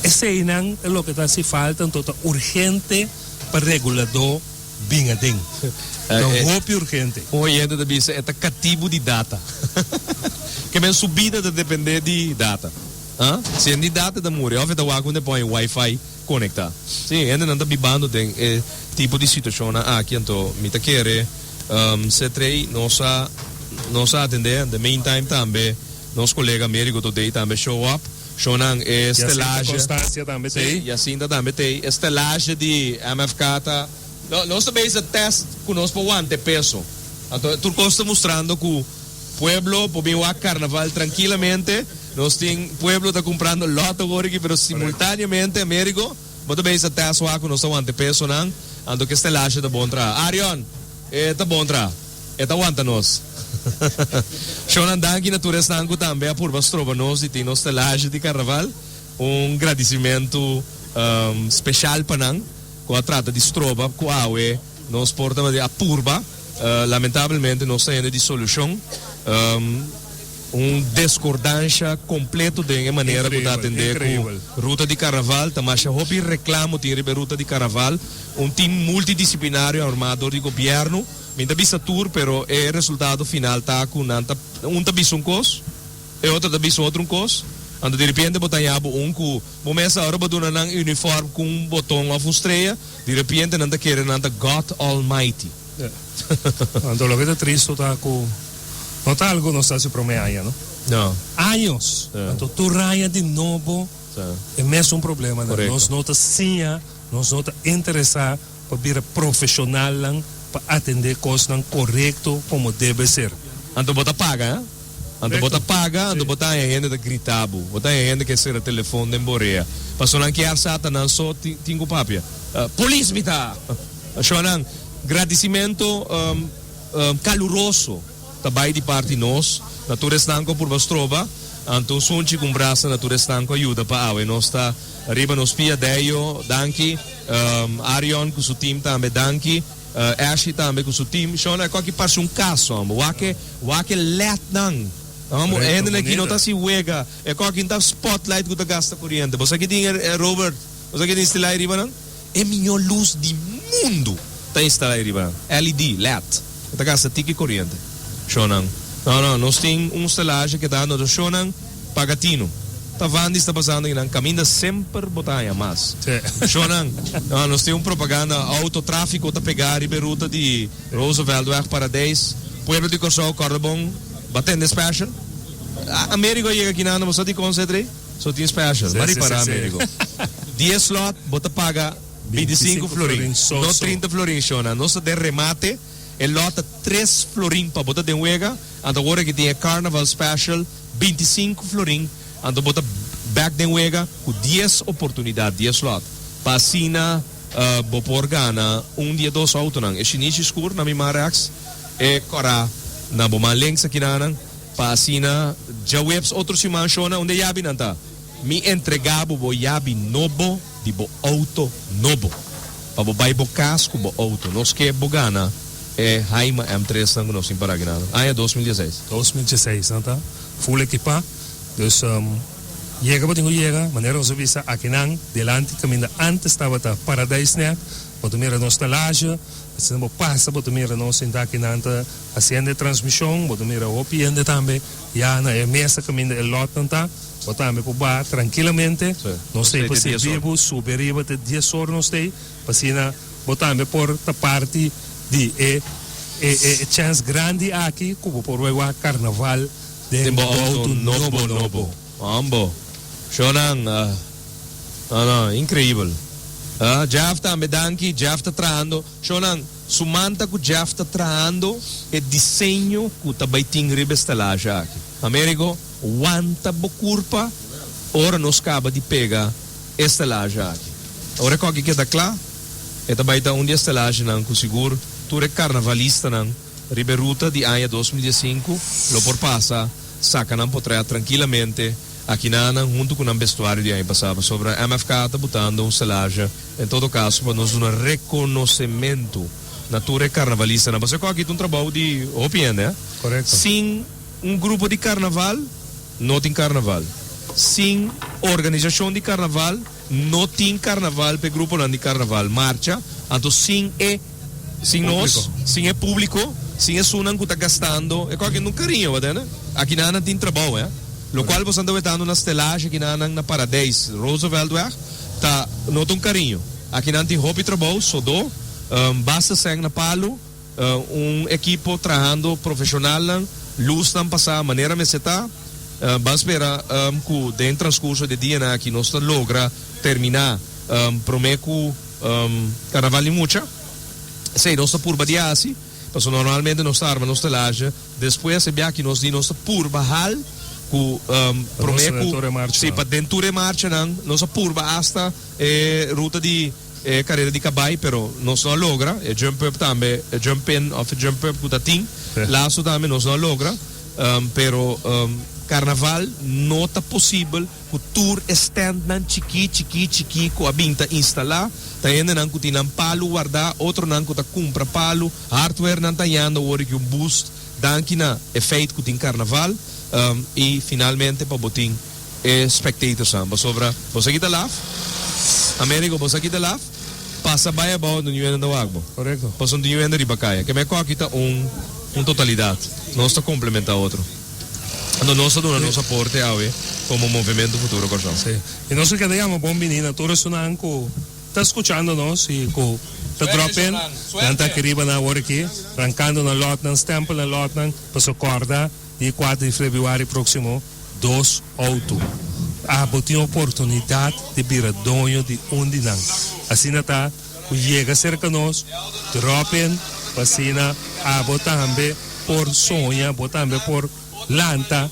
eseinan ta loke ta hasi falta, anto ta urgente pa reguladó bin aden. Ta hopi urgente. Un oyente ta bisa e ta katibu di data. Ke men su bida ta depende di data. Ah? Si e no di data e ta muri of e ta wak unda e pon e wifi konekta. Si, hendenan ta bibando den e tipo di situashonnan aki anto mi ta kere Cetrey nos a nos a atende. In the meantime tambe nos kolega Amerigo Todey tambe show up. Shownan e Jacinta stelage. Constancia tambe Si, t'ey. Jacinta tambe t'ey. E stelage di MFK ta. No, nos ta bezig test ku nos por wanta e peso. Anto tur kos ta mustrando ku pueblo por bin wak karnaval trankilamente. Nos tin pueblo ta kumprando lòt awor aki, pero simultaneamente, Amerigo, bo ta bezig test wak ku nos ta wanta e pesonan. Anto ku e stelage ta bon traha. Arion, e ta bon traha. E ta wanta nos. Shownan danki na tur esnan ku tambe a purba stroba nos di tin nos stelage di karnaval. Un gradisimentu speshal pa nan ku a trata di stroba ku awe nos por tabata a purba. Lamentabelmente nos ta hende di solushon. Un deskordansha kompleto den e manera ku ta atendé ku ruta di karnaval. Ta masha hopi reklamo tin riba e ruta di karnaval. Un tim multidisiplinario armá dor di gobièrnu. Mi ta bisa tur, pero e resultado final ta ku nan ta un ta bisa un kos, e otro ta bisa otro un kos. Anto diripiente bo ta haña bo un ku bo mes a ora bo duna nan uniform ku un boton òf un strea, diripiente nan ta kere nan ta God Almighty. Anto loke ta tristo ta ku no ta algu nos ta hasi promé aña no. No. Años. Anto tur aña di nobo e mesun problemanan. Nos no ta siña, nos no ta interesá. Pa bira profesionalnan pa atende cosnan corecto como debe ser. Anto bo ta paga, eh? Anto bo ta paga, anto bo ta haña hende ta grita bo. Bo ta haña hende ke sera telefon den borea. Pasobra nan kier sa ta nan so tin ku papia. Polis mi ta! Shownan, gradicimento caluroso ta bai di parti nos na tur esnan ku a purba stroba. Anto un sunchi ku un brasa na tur esnan ku a yuda pa awe nos ta riba nos pia. Deyo, danki. Arion ku su team tambe danki. Ashley tambe ku su team. Shona e koki parse un kaso amo. Wak e wak e lednan. Amo e hendenan aki no ta hasi wega. E koki no ta spotlight ku ta gasta koriente. Bo sa ki tin Robert? Bo sa ki tin instalá ei riba nan? E mihó lus di mundu ta instalá ei riba nan. LED, led. E ta gasta tiki koriente. Shownan. No, no, nos tin un stelage ke ta dando shownan paga tinu. Ta Vandis ta pasando einan kaminda semper bo ta haña mas. Shownan. No, nos tin un propaganda auto trafiko ta pegá riba e ruta di Rooseveltweg Paradijs. Pueblo di Kòrsou kòrda bon ba tende special. Amerigo a yega kinan bo sa dikon Cedric? So tin special. Ba ripará Amerigo. Dies slot bo ta paga 25 florin, no 30 florin shownan. Nos ta den remate. E lòt ta tres florin pa bo ta den wega, anto awor aki tin e Carnaval Special 25 florin, anto bo ta bek den wega ku dies oportunidat, dies lòt, pa asina bo por gana un di e dos outonan, e shinishi skur na mi man rèks, e kòrá na bo man links akinanan, pa asina djaweps otro siman shona unda e yabinan ta. Mi entrega bo bo yabi nobo di bo auto nobo pa bo bai bo cas cu bo auto. Nos ke bo gana e Haima M tres nan cu nos tin para gana aña 2016. 2016 nan ta full ekipa dus yega bo tin cu yega manera nos a bisa akinan delanti caminda antes tabata Paradise Snack bo ta mira nos stalage asina bo pasa bo ta mira nos sinta akinan ta haciendo e transmision bo ta mira hopi hende tambe ya na e mesa caminda e lotnan ta. Bo tambe por baha trankilamente. Nos ta ei pa sirbi bo, subi ariba te dies or nos ta ei, pa asina bo tambe por ta parti di e e chèns grandi aki ku bo por bai wak karnaval den bo outo nobo nobo. Hombo. Shownan no no increibel. Jeff tambe danki. Jeff ta trahando. Shownan su manta ku Jeff ta trahando e diseño ku ta bai tin riba e stelage aki. Amerigo. Wanta bo kurpa. ora nos kaba di pega e stelage aki. Ora e koki keda kla, e ta bai ta un di e stelagenan ku sigur tur e karnavalistanan riba e ruta di aña 2015 lo por pasa saka nan potrèt trankilamente akinanan huntu ku nan bestuario di aña pasá pasobra MFK ta butando un stelage en todo kaso pa nos duna rekonosementu na tur e karnavalistanan pasobra e koki ta un trabou di hopi hende eh. Korekto. Sin un grupo di karnaval no tin karnaval. Sin organisashon di karnaval no tin karnaval pa e gruponan di karnaval marcha anto sin e Sin nos, sin e publico, sin esunnan cu ta gastando e cualke un cariño, bo tende? Aki nan tin trabou, eh. Locual bosan ta wetando na stelage aki nan na Paradijs, Rooseveltweg, ta no ta un cariño. Aki nan tin hopi trabou, sodo, basta seng na palu, un ekipo trahando profesionalnan, luznan pasa manera mester ta. Ban spera cu den transcurso di e dianan aki nos ta logra termina prome cu. Carnaval di mucha. Esey nos ta purba di haci, pasobra normalmente nos ta arma nos stelage, despues e biaha ki nos di nos ta purba hal cu prome cu, si, pa den tur e marchanan, nos a purba hasta e ruta di e carera di cabay, pero nos no a logra, e jump up tambe, e jump in of e jump up cu ta tin, lazo tambe nos no a logra, pero Carnaval no ta posibel. Ku tur e stèntnan chikí, chikí, chikí ku a bin ta instalá, ta hendenan ku tin nan palu wardá, otronan ku ta kumpra palu, hardwarenan ta hañando awor aki un boost danki na e feit ku tin karnaval, i finalmente pa bo tin e spectatorsnan. Pasobra bo sa kita laf, Americo, bo sa kita laf, pasa bai abou no niun hende ta wak bo. Korekto. Pasobra no tin niun hende riba kaya. Ke mekò aki ta un un totalidat. Nos ta komplementá otro. Anto nos ta duna nos aporte awe komo Movementu Futuro Kòrsou. Sí. I nos a keda yama bon bini na tur esunnan ku ta skuchando nos i ku ta drop in. Nan ta aki riba nan awor aki, rankando nan lòtnan, stèmpel nan lòtnan, pasobra kòrda di e kuater di febrüari próksimo dos outo. Abo tin oportunidat di bira doño di un di nan. Asina ta ku yega serka nos, drop in, pa asina abo tambe por soña, bo tambe por lanta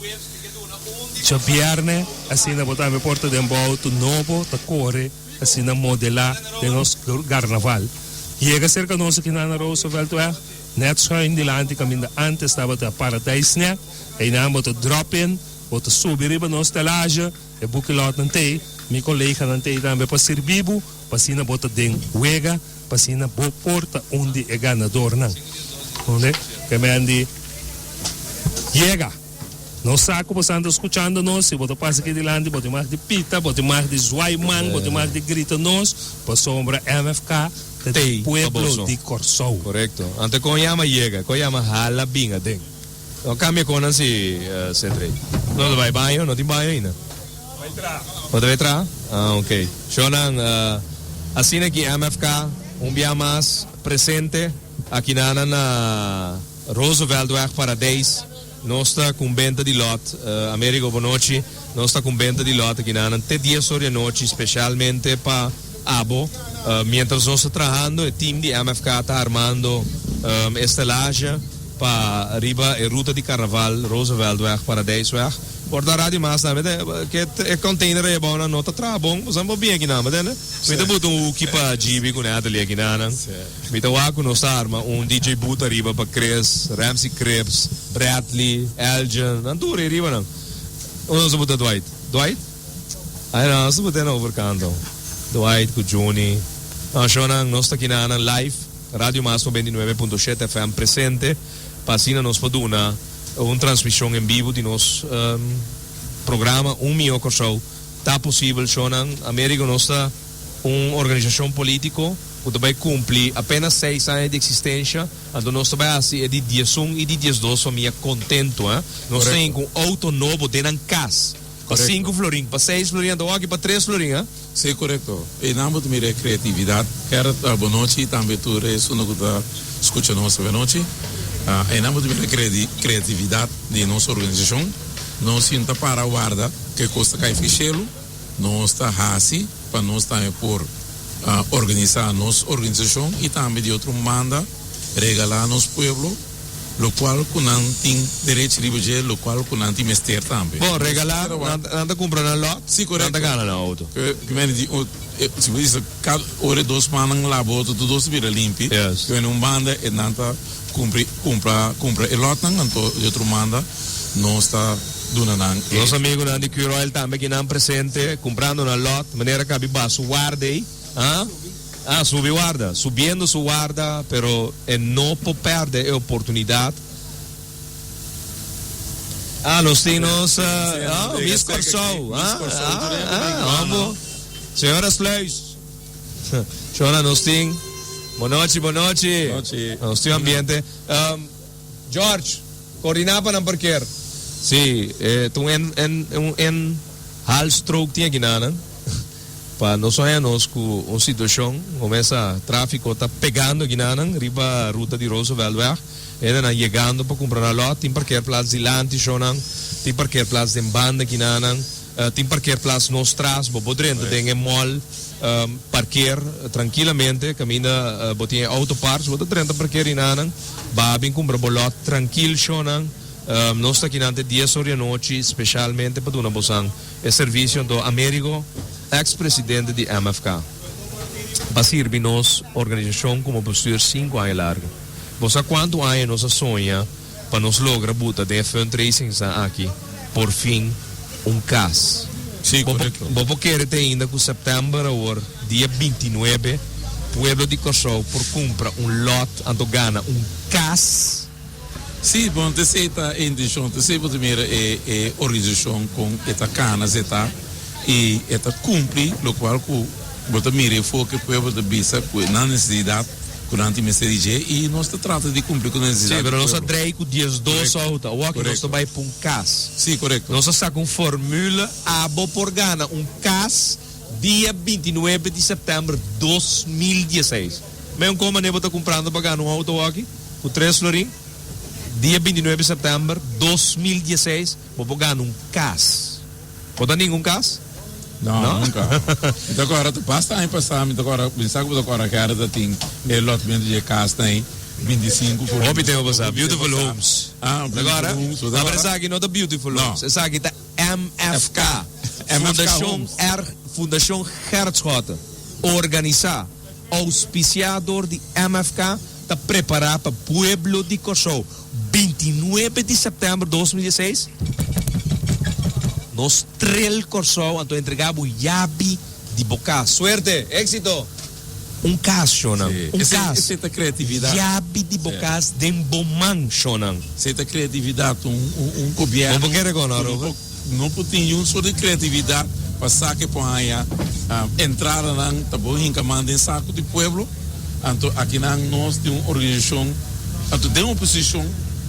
djabierne, asina bo tambe por ta den bo auto nobo ta kore asina modela den nos garnaval. Yega serka nos aki na Rooseveltweg, net schuin dilanti kaminda antes tabata Paradijsnet, einan bo ta drop in, bo ta subi riba nos stelage, e bukilotnan t'ei, mi koleganan t'ei tambe pa sirbi bo. Pa asina bo ta den wega, pa asina bo por ta un di e ganadornan. Donde ke men di yega. Nos sa ku bosan ta skuchando nos, si bo ta pasa aki dilanti bo tin mag di pita, bo tin mag di zwai man, bo tin mag di grita nos, pasobra MFK ta di Tei pa pueblo boso. di Kòrsou. Korekto. Anto kon yama yega, kon yama hala bin aden. No kambia konan si, Cedric. No ta bai baño, no tin baño ainda. Bai traha. Bo ta bai traha? Ah, ok. Shownan, asina ki MFK un bia mas presente aki na na Rooseveltweg Paradijs. Nos ta ku un benta di lot. Amerigo, bonochi. Nos ta ku un benta di lot aki na te dies or di anochi, specialmente pa abo. Mientras nos ta trahando, e team di MFK ta armando e stelage pa riba e ruta di Carnaval, Rooseveltweg, Paradijsweg. Por ta radio mas tambe te ke e container ei abou nan no ta traha bon boso por bin aki nan bo tende mi ta buta un hoekie pa Gibi ku Natalie aki nan nan mi ta wak ku nos ta arma un DJ booth ariba pa Chris Ramsey Cripps Bradley Elgin nan tur ei riba nan unda nos a buta Dwight Dwight ai no nos ta buta na overkant Dwight ku Juni no shownan nos ta aki nan nan live radio mas 99.7 FM presente pa asina nos por duna. Un transmision en bibo di nos programa Un Mihó Kòrsou ta posibel shownan. Amerigo nos ta un organisashon politiko ku ta bai kumpli apenas seis aña di eksistensha, anto nos ta bai hasi e di 11 i di 12 famia kontentu. Nos ta hin ku un outo nobo den nan kas pa sinku florin, pa seis florin, anto awor aki pa tres florin. Sí, korekto. Einan bo ta mira e kreatividat. Gerrit, bonochi tambe tur esun ku ta skucha nos awenochi. Einan bo ta mira e kreatividat di nos organisashon. Nos sinta para warda ke kos ta kai fi shelu. Nos ta hasi pa nos tambe por organisá nos organisashon i tambe di otro manda regalá nos pueblo. Lokual ku nan tin derechi riba dje, lokual ku nan tin mester tambe. Bon, regalá, nan ta kumpra nan lòt, nan ta gana nan outo. Ke mende di, si bo bisa kada ora e dos mannan laba outo, tur dos ta bira limpi. Ke mende un banda e nan ta kumpri, kumpra, kumpra e lòtnan, anto di otro banda nos ta duna nan e. Nos amigunan di Curoil tambe kinan presente, kumprando nan lòt, manera kabi basu warda ei. Ah? Ah, subi warda. Subiendo su warda, pero e no por perde e oportunidad. Ah, nos tin nos, ah, Miss Kòrsou. Ah, ah, ah, Señora Sluis. Shona, nos tin. Bonochi, bonochi. Nos tin ambiente. Um, George, coordina pa nan parkeer. Sí, eh, ta un en, en, un en halstrook tin aki na nan. Pa no soña nos ku un situashon como esa, tráfiko ta pegando ginanan riba ruta di Rooseveltweg, hendenan yegando pa kumpra nan lòt, tin parkeerplaats dilanti shownan, tin parkeerplaats den banda ginanan, tin parkeerplaats nos tras, bo por drenta den e mall parkeer trankilamente, kaminda bo tin e autoparts, bo ta drenta parkeer ginanan, ba bin kumpra bo lòt trankil shownan. Nos ta kinan te dies or di anochi specialmente pa duna bosan e servicio. Anto Amerigo, ex presidente di MFK, pa sirbi nos organisacion como bestuur cinco aña largo. Bo sa cuanto aña nos a soña pa nos logra buta den e fundraisingsnan aki por fin un cas. Sí, correcto. Bo por kere te ainda cu september awor, dia 29, pueblo di Corsou por cumpra un lot anto gana un cas? Sí, bon, t'esei ta e intencion, t'esei bo ta mira e e organisacion con e ta cana zeta y e ta cumpli locual cu bo ta mira e foke pueblo ta bisa cu nan necesidad cu nan tin mester di dje y nos ta trata di cumpli cu necesidad Sí, di pero nos a pueblo. drei cu 12 Correcto, auto, awor aki nos ta correcto. bay pa un cas. Sí, correcto. Nos a saca un formule, abo por gana un cas dia 29 di september 2016. Meun con mane bo ta cumprando pa gana un auto awor aki? Ku tres florin, dia 29 sèptèmber 2016, bo por gana un kas. Bo ta ningun kas? No, nunka. Mi ta kòrda ta basta aña pasá, mi ta kòrda, mi sa ku bo ta kòrda kèr ta tin e lotmentu di e kasnan ei, 25 florin. Hopi tempu pasá, Beautiful Homes. Ah, Beautiful Homes. Ta kòrda? Esaki no ta Beautiful Homes, esaki ta MFK, Fundashon R, Fundashon Gerrit Schotte, organisá. Ouspisiá dor di MFK ta prepará pa pueblo di Kòrsou 29 di sèptèmber 2016 nos trel Kòrsou anto entregá bo yabi di bo kas. Suerte! Éksito! Un kas, shonnan. Un kas. Esei ta kreatividat. Yabi di bo kas den bo man, shonnan. Esei ta kreatividat. Un gobièrnu. Bo por kere kon, Aruba? No por tin niun sort di creatividad pa sa ke por haña entradanan ta por hinca man den saco di pueblo. Anto akinan nos tin un organisacion, anto den oposicion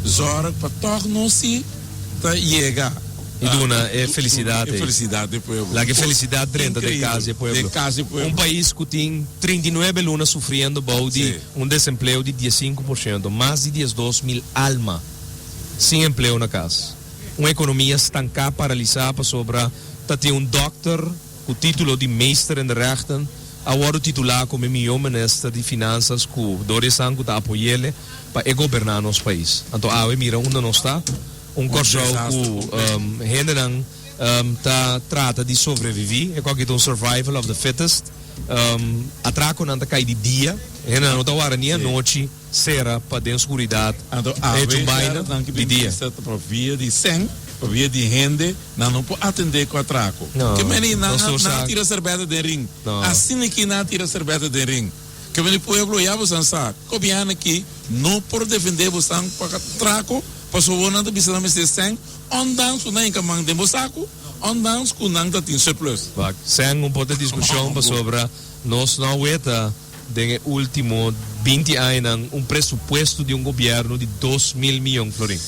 zorg pa tog nos si ta yega Y duna e felicidad e felicidad di pueblo. Laga e felicidad drenta den cas di e pueblo. Den cas di pueblo. Un pais cu tin 39 luna sufriendo bou di un desempleo di 15%, mas di 12,000 alma sin empleo na cas. Un ekonomia stanká, paralisá pasobra ta tin un dòkter ku título di meester in de rechten a wòrdu titulá komo e mihó minister di finansas ku dor di esnan ku ta apoy'ele pa e goberná nos pais. Anto awe mira unda nos ta, un Kòrsou ku hendenan ta trata di sobreviví, e kòki ta un survival of the fittest, atrakonan ta kai di dia, hendenan no ta wara ni anochi. Sera pa den skuridat Anto e awe hecho baina nan ki di bin dia. bisa ta pa via di sèn, pa via di hende, nan no por atendé ku atrako. No, Ke meni nan nos a tur nan a sa. tira serbèta den ring. No. Asina ki nan a tira serbèta den ring. Ke meni pueblo ya bosan sa, gobièrnu aki no por defendé bosan pa atrako, pasobra nan ta bisa nan mester sèn, ondanks ku nan hinka man den bo saku, ondanks ku nan ta tin surplus. Wak, sèn un por ta diskushon pasobra nos no a weta. Den e ultimo 20 añanan un presupuesto di un gobierno di 2000 miyon florin.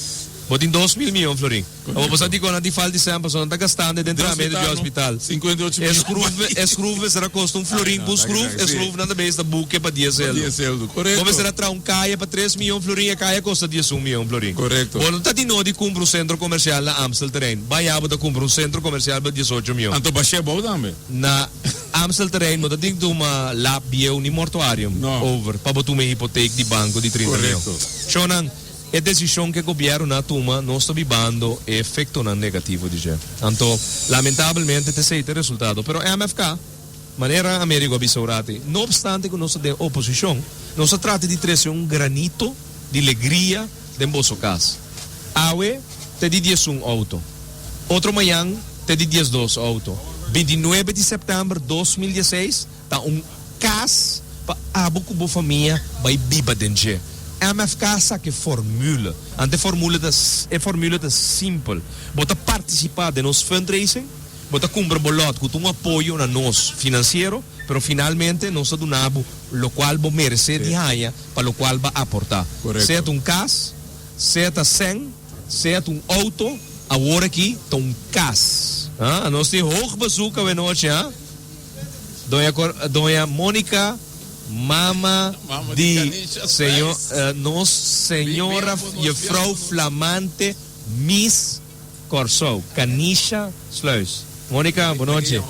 Bo tin 2000 miyon florin. Bo sa dikon nan tin falta di sèn pasobra nan ta gastando den tratamiento di hospital. E schroef e schroef mester a kosta un florin pa un schroef, e schroef nan ta bes ta buke pa dies eldo. Bo mester a traha un kaya pa tres miyon florin, e kaya kosta 11 miyon florin. Bo no ta tin nodi kumpra un sentro komersial na Amstelterrein. Baya bo ta kumpra un sentro komersial pa 18 miyon. Anto bashé bou tambe. Na Amstelterrein bo ta tin tuma lap bieu ni mortuarium No. over pa bo tuma e hipoteek di banco di 30 mion. Correcto. Shownan, E desishon ku e gobièrnunan a tuma nos ta bibando e efektonan negativo di dje. Anto, lamentabelmente ta esei ta e resultado. Pero MFK, manera Amerigo a bisa urati, no opstante ku nos ta den oposishon, nos a trata di trese un granito di legria den boso kas. Awe ta di 11 outo. Otro mañan ta di 12 outo. 29 di sèptèmber 2016 Ta un kas pa abo ku bo famia bai biba den dje. MFK sa ke formule. Ante e formule ta e formule ta simpel. Bo ta partisipá den nos fundraising, bo ta kumpra bo lòt ku ta un apoyo na nos finansiero, pero finalmente nos ta duna bo lokual bo meresé di haña pa lokual bo a aportá. Sea ta un kas, sea ta sèn, sea ta un outo, awor aki ta un kas. Nos tin hoog bezoek awenochi, ha? Doña Cor Doña Monica mama di señor nos señora juffrouw flamante Miss Kòrsou Kanisha Sluis. Monica bonochi.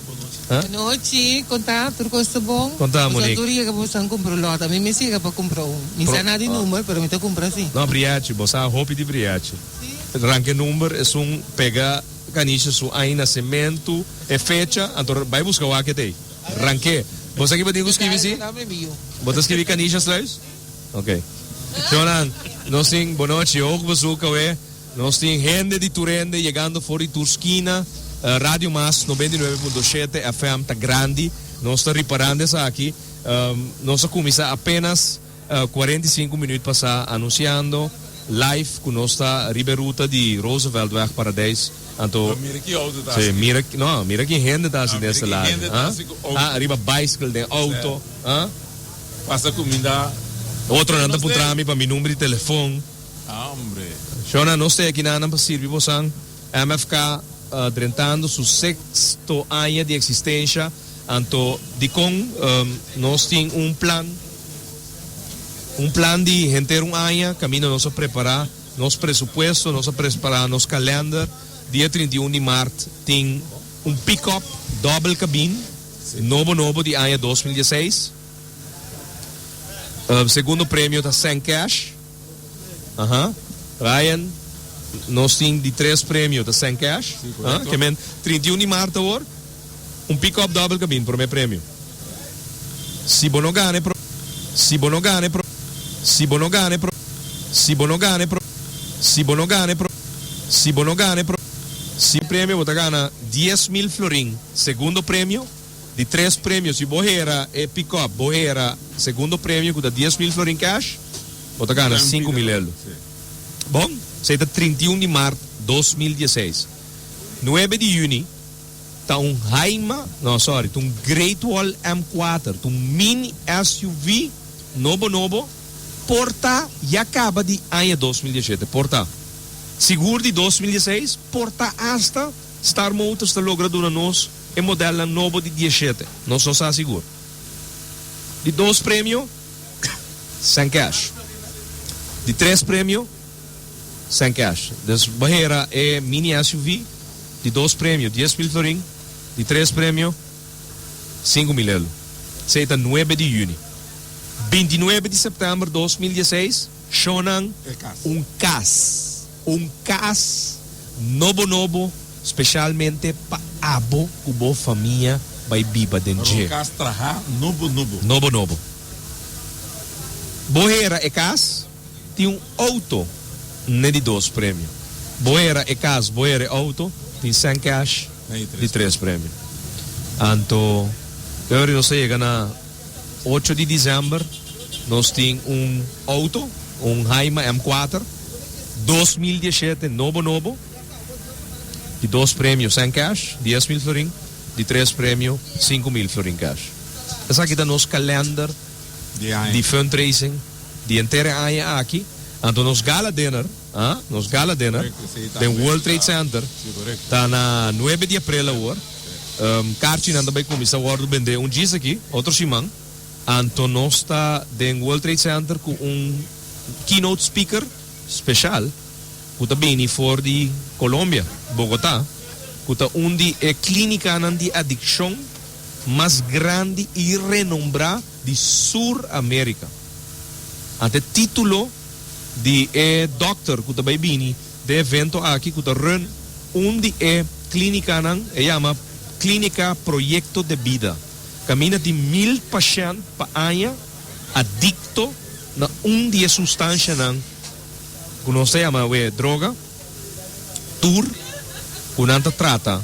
Bonochi, kon ta? Tur kos ta bon? Kon ta Boso Monique? tur yega boso a kumpra un lòt. Ami mes yega pa kumpra un. Mi sa na di number pero mi ta kumpra si. No briachi, bo sa hopi di briachi. Ranka e number esun pega. Kanisha su aña nasementu, e fecha, anto bai buska wak e t'ei. Rank'é. Bo sa ki bo tin ku skibi si? Bo ta skibi Kanisha Sluis? Ok. Shonnan, nos tin bonochi hoog bezoek awe. Nos tin hende di tur hende yegando for di tur skina. Radio Mas 99.7 FM ta grandi. Nos ta riparando esaki. Nos a kuminsá apenas. 45 minuut pasá anunciando live cu nos ta riba e ruta di Rooseveltweg Paradijs anto No, mira ki auto ta sí haci. mira no mira ki hende ta haci Ah, den mira este ki lado hende ta ah haci cu auto. ah riba bicycle den auto ah Pasa cuminda. Otronan ta Nos puntra te. mi pa mi number di telefon. Ah, hombre. Shona nos ta aki nan pa sirbi bosan MFK drentando su sexto aña di existencia. Anto dikon nos tin un plan, un plan di henter un aña kaminda nos a prepará nos presupuesto, nos a prepará nos kalènder. Dia 31 di mart tin un pikòp dòbel kabin nobo nobo di aña 2016. Segundo premio ta sèn kèsh. Aha. Ryan, nos tin di tres premio ta sèn kèsh. Ke men 31 di mart awor. Un pick-up dòbel kabin, promé premio. Si bo no gana e pro Si bo no gana e pro Si bo no gana e pro Si bo no gana e pro Si bo no gana e pro Si bo no gana e pro Si premio bo ta gana 10,000 florin Segundo premio Di tres premio si bo hera e pick-up bo hera segundo premio ku ta 10,000 florin cash bo ta gana 5,000 euro Bon, esei ta 31 di mart 2016 Nuebe di yüni Ta un Haima, no sorry, ta un Great Wall M kuater, ta un mini SUV nobo nobo, por ta ya caba di aña 2017, por ta sigur di 2016, por ta hasta Star Motors ta logra duna nos e modelnan nobo di diesshete, nos no sa sigur. Di dos premio, sèn cash. Di tres premio. Sèn cash. Dus bo hera e mini SUV, di dos premio 10,000 florin, di tres premio 5,000 euro. Esei ta nuebe di juni. 29 di september 2016 shownan un cas. Un cas nobo nobo specialmente pa abo cu bo famia bay biba den dje. Un cas traha nobo nobo. Nobo nobo. Bo hera e cas. Tin un auto n'e di dos premio. Bo era e cas, bo era e auto, tin cen cash di tres premio. Anto, ora nos a yega na ocho di december, nos tin un auto, un Haima M kuater, 2017, nobo nobo, di dos premio cen cash, 10,000 florin, di tres premio 5,000 florin cash. Esaki ta nos kalender di fundraising di henter e aña aki. Anto nos gala dinner, ah, nos gala dinner den World Trade Center ta na nuebe di april awor. Karchinan ta bai kuminsá wòrdu bendé un djis aki, otro siman. Anto nos ta den World Trade Center ku un keynote speaker speshal ku ta bini for di Colombia, Bogotá, ku ta un di e klínikanan di adikshon mas grandi i renombrá di Sur Amerika. Ante título. di e dòkter ku ta bai bini den e evento aki ku ta run un di e klínikanan, e yama Klínika Proyekto de Bida, kaminda tin mil pashènt pa aña adikto na un di e sustanshanan ku nos ta yama awe droga, tur ku nan ta trata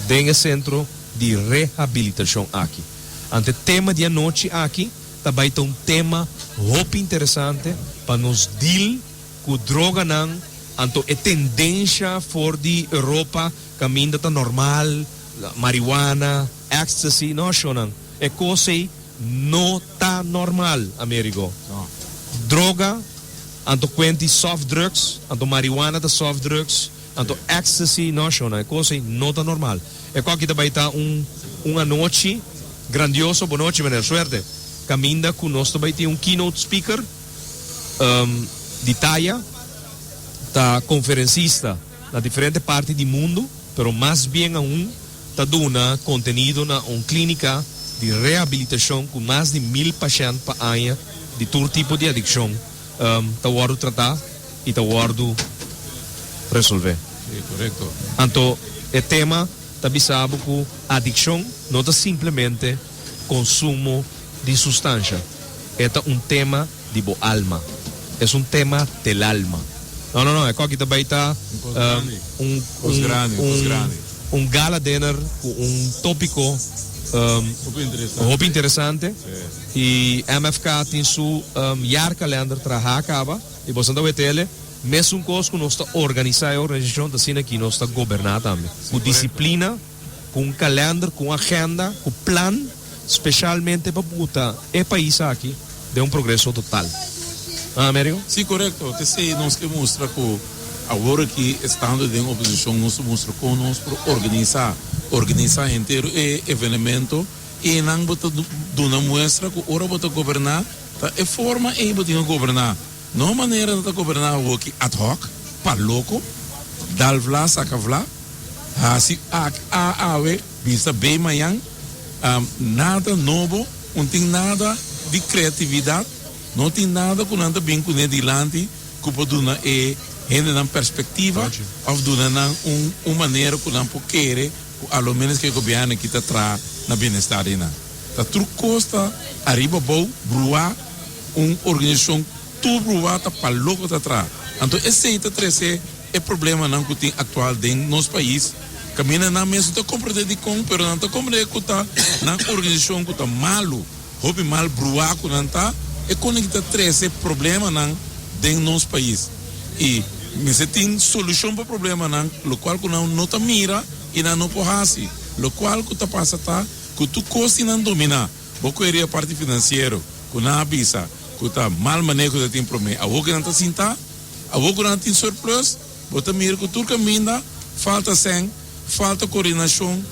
den e sentro di rehabilitashon aki. Ante tema di anochi aki ta bai ta un tema hopi interesante pa nos deal ku droganan, anto e tendensha for di Europa kaminda ta normal, marihuana, ecstasy, no shownan, e kos ei no ta normal, Amerigo. Droga, anto kuenti soft drugs, anto marihuana ta soft drugs, anto ecstasy, no shownan, e kos ei no ta normal. E koki ta bai ta un un anochi grandioso, bonochi meneer, suerte, kaminda ku nos ta bai tin un keynote speaker di taya, ta konferensista na diferente parti di mundu, pero mas bien aun ta duna kontenido na un klínika di rehabilitashon ku mas di mil pashènt pa aña di tur tipo di adikshon ta wòrdu tratá i ta wòrdu resolvé. Anto e tema ta bisa bo ku adikshon no ta simplemente konsumo di sustansha, e ta un tema di bo alma. Es un tema del alma. No, no, no, e koki ta bai ta un, un, un gala dinner ku un topiko hopi interesante. I MFK tin su jaarkalender traha kaba i boso ta wet'ele. Mesun kos ku nos ta organisá e organisashon ta asina ki nos ta goberná tambe. Ku disiplina, ku un kalender, ku un agenda, ku plan speshalmente pa buta e pais aki den un progreso total. Ah, Amerigo? Sí, korekto. T'esei nos ke mustra ku awor aki estando den oposishon nos ta mustra kon nos por organisá, organisá henter e evenemento i nan bo ta duna muestra ku ora bo ta goberná ta e forma ei bo tin ku goberná. No manera nan ta goberná awoki ad hoc, pa loko, dal vla saka vla, hasi ak a awe bisa bay mañan, nada nobo, un tin nada di creatividad, no tin nada cu nan ta bin cune dilanti cu por duna e hendenan perspectiva of duna nan un un manera cu nan por kere cu a lo menos cu e gobierno aki ta traha na bienestar di nan. Ta tur cos ta ariba abou, bruá. Un organisashon tur bruá ta pa loko ta traha. Anto esei ta trese e problemanan ku tin aktual den nos pais. Kaminda nan mes no ta komprendé dikon, pero nan ta komprendé ku ta nan organisashon ku ta malu, hopi mal bruá ku nan ta, e kone ki ta trese problemanan den nos pais. I mester tin solushon pa problemanan, lokual ku nan no ta mira i nan no por hasi. Lokual ku ta pasa ta ku tur kos tin nan dominá. Bo kueria parti finansiero ku nan a bisa ku ta mal maneho ta tin promé. Awor ku nan ta sintá, awor ku nan tin surplus, bo ta mira ku tur kaminda falta sèn, falta koordinashon,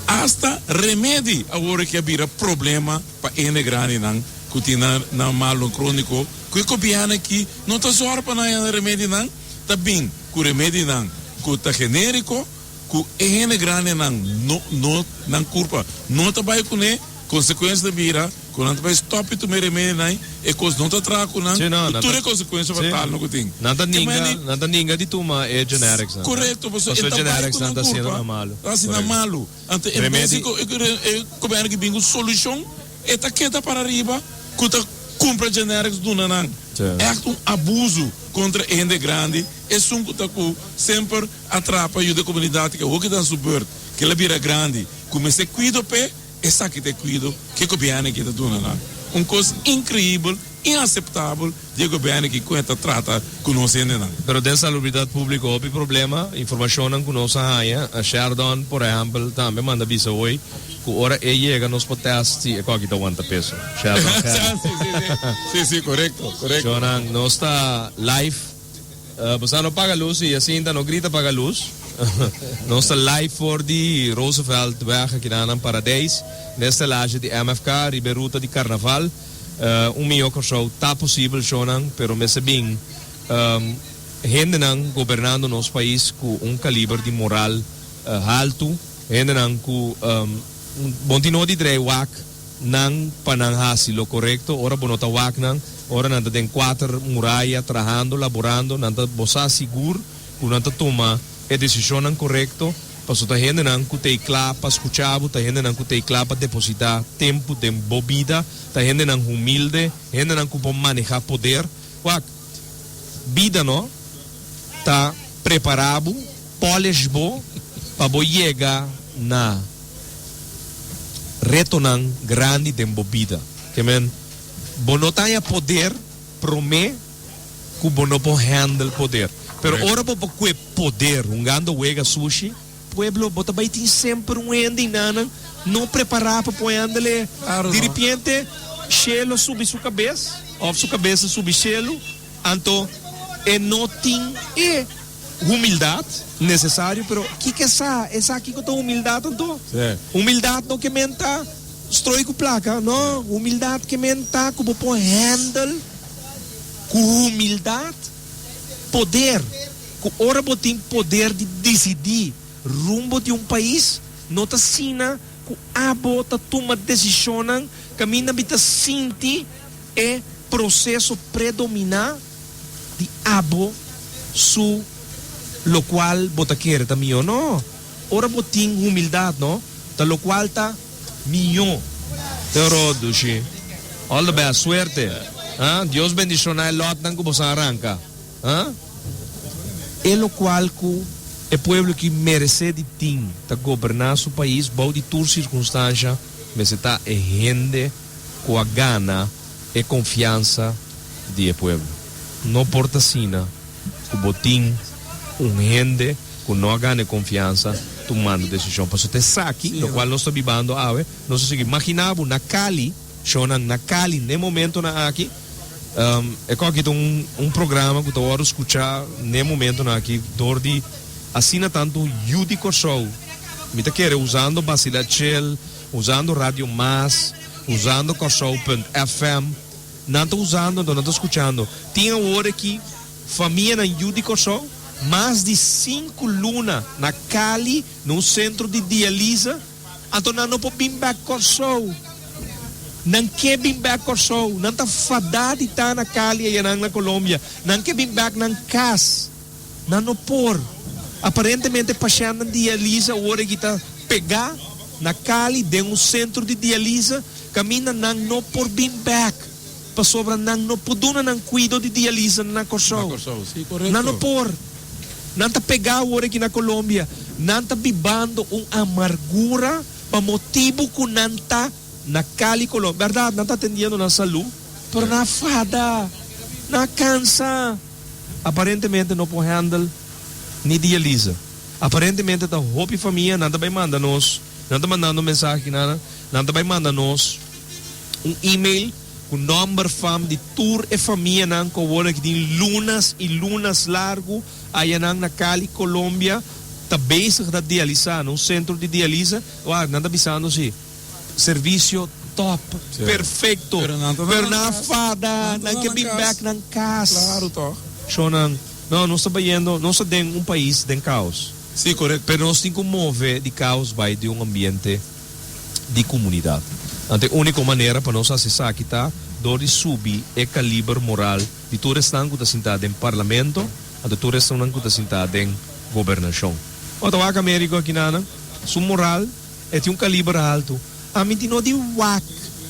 asta remedi awor aki a bira problema pa hende grandinan ku tin nan nan malnan króniko ku e gobièrnu aki no ta zòrg pa nan haña nan remedinan, ta bin ku remedinan ku ta genériko. Ku e hende grandinan no no nan kurpa no ta bai kuné, konsekuensia ta bira ku nan ta bai stòp di tuma e remedinan, e kos no ta traha ku nan, Sí, no, ku nan tur ta e konsekuensia sí, fatal no ku tin. nan ta Ke ninga, meni nan ta ninga di tuma e generics nan, Korekto, pasobra pasobra e ta bai generics ku nan nan ta hasiendo kurpa, nan malu. ta hasi nan Korekto. malu. Anto en bes Remedi di ku e gobièrnu ki bin ku solushon, e ta keda para riba ku ta kumpra generics duna nan. Sí. Ègt un abuso kontra e hende grandi, esun ku ta ku semper A traha pa yuda e komunidat ku awor ki ta na su bùrt, ku el a bira grandi, ku mester kuido p'e, esaki ta e kuido ku e gobièrnu aki ta duna nan. Un kos inkreibel, inaseptabel di e gobièrnu aki kon e ta trata ku nos hendenan. Pero den salubridat públiko hopi problema, informashonnan ku nos a haña, Sherdon por ehèmpel tambe manda bisa hoy ku ora e yega nos por tèst si e kòki ta wanta peso. Sherdon Gerrit. Sí, sí, sí. Sí, sí, korekto, korekto. Shonnan, nos ta live. Bosa no paga luz y asinta no grita paga luz. Nos ta live for di Roosevelt weg aki na nan Paradijs den stelage di MFK riba e ruta di Carnaval. Un mijo Corsou ta posibel shownan pero mester bin hendenan gobernando nos pais cu un caliber di moral halto, hendenan cu bon tin no di drei wak. nan pa nan hasi lo korekto, ora bo no ta wak nan, ora nan ta den kuater muraya trahando, laborando, nan ta bo sa sigur ku nan ta tuma e desishonnan korekto, paso ta hendenan ku t'ei kla pa skucha bo, ta hendenan ku t'ei kla pa depositá tempu den bo bida, ta hendenan humilde, hendenan ku por manehá poder. Wak, bida no ta prepará bo, polish bo pa bo yega na retonan grandi den bo bida. Ke men, bo no ta haña poder promé ku bo no por handle poder. Pero ora bo por kue poder hungando wega sushi, pueblo, bo ta bai tin semper un hende inanan no prepará pa por handle. Di ripiente shelu a subi su kabes òf su kabes a subi shelu, anto e no tin e humildat nesesario. Pero kiko e sa? E sa kiko ta humildat anto? Humildat no ke men ta stroi ku plaka, no. Humildat ke men ta ku bo por handle ku humildat poder. Ku ora bo tin poder di disidí rumbo di un pais, no ta asina ku abo ta tuma desishonnan kaminda mi ta sinti e proseso predominá di abo su lokual bo ta kere ta mihó. No. Ora bo tin humildat, no, ta lokual ta mihó. Pero, dushi. All the best. Suerte. Ha? Dios bendishoná e lòtnan ku boso a ranka. Ha? E lokual ku e pueblo ki meresé di tin ta goberná su pais bou di tur sirkunstansha mester ta e hende ku a gana e konfiansa di e pueblo. No por ta asina ku bo tin un hende ku no a gana e konfiansa tumando desishon. Pasobra ta esaki lokual nos ta bibando awe. Nos a sigui imaginá bo na Cali, shownan na Cali n'e momentonan aki. E koki ta un programa ku ta wòrdu skuchá n'e momentonan aki dor di asina tantu yu di Kòrsou. Mi ta kere usando Basila Chel, usando Radio Mas, usando Kòrsou punt FM. Nan ta usando anto nan ta skuchando. Tin awor aki famianan yu di Kòrsou mas di sinku luna na Cali na un sentro di dialisa, anto nan no por bin bek Kòrsou. Nan ke bin bek Kòrsou. Nan ta fadá di ta na Cali ayanan na Colombia. Nan ke bin bek nan kas. Nan no por. Aparentemente pashèntnan dialisa awor aki ta pegá na Cali den un sentro di dialisa kaminda nan no por bin bek pasobra nan no por duna nan kuido di dialisa na Kòrsou. Nan no por. Nan ta pegá awor aki na Colombia. Nan ta bibando un amargura pa motibu ku nan ta na Cali, Colombia. Bèrdat, nan ta atendiendo nan salú, pero nan a fada, nan a kansa. Aparentemente no por handle ni dialisa. Aparentemente ta hopi famia nan ta bay manda nos, nan ta mandando mensahe na nan, nan ta bay manda nos un email cu nomber fam di tur e famianan cu awor aki tin lunas y lunas largo ayanan na Cali, Colombia ta bezig ta dialisa na un centro di dialisa. Wak, nan ta bisando si. Servicio top, perfecto. Pero nan a fada, nan ke bin bek nan cas. Claro toch. Shownan, no, nos ta bayendo, nos ta den un pais den caos. Sí, correcto. Pero nos tin cu move di caos bay den un ambiente di comunidad. Anto e unico manera pa nos haci esaki ta door di subi e caliber moral di tur esnan cu ta sinta den parlamento, anto tur esnan cu ta sinta den gobernacion. Bo ta wak Americo akinana, su moral. E tin un kaliber haltu. Ami tin no di wak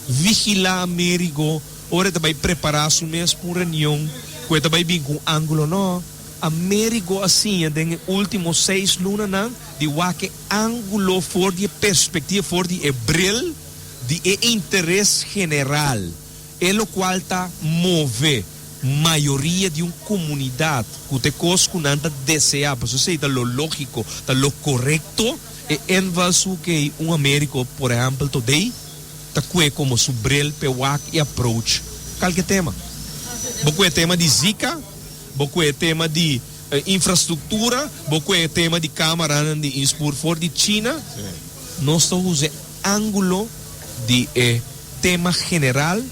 vigilá Amerigo ora e ta bai prepará su mes pa un reunion ku e ta bai bin ku un ángulo. No. Amerigo a siña den e último seis lunanan di wak e ángulo for di e perspektiva, for di e bril di e interes general, e lokual ta move mayoria di un komunidat ku ta e kos ku nan ta deseá, pasobra esei ta lo lógiko, ta lo korekto. E invalshoek ei un Americo por ehempel todey ta kue como su bril p'e wak y approach kalke tema. Bo kue tema di Zika, bo kue tema di infrastructura, bo kue tema di camaranan di inspoor for di China. Nos ta usa e angulo di e tema general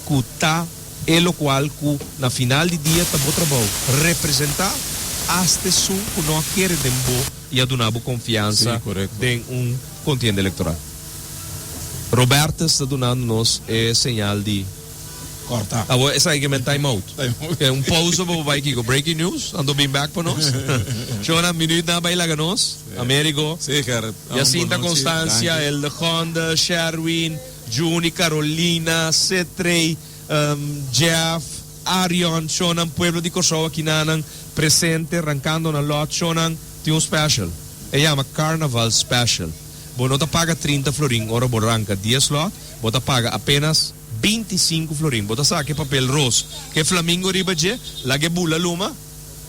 cu ta e locual cu na final di dia ta bo trabou, representa hasta esun cu no a kere den bo. i a duna bo konfiansa den un kontienda elektoral. Robertus ta dunando nos e señal di. Corta. Awor esaki ke men time out. Time out. Ke un pausa pa bo bai kiko breaking news anto bin back pa nos. Shona minuut nan a bai laga nos. Amerigo. Sí, Gerrit. Jacinta Constancia, Eldegonde, Sherwin, Juni, Carolina, Cetrey, Jeff, Arion, shownan pueblo di Kòrsou akinanan presente rankando nan lòt shownan tin un special e yama Carnaval Special bo no ta paga 30 florin ora bo ranka 10 lòt bo ta paga apenas 25 florin bo ta saka e papel ros ku e flamingo riba dje laga e bula luma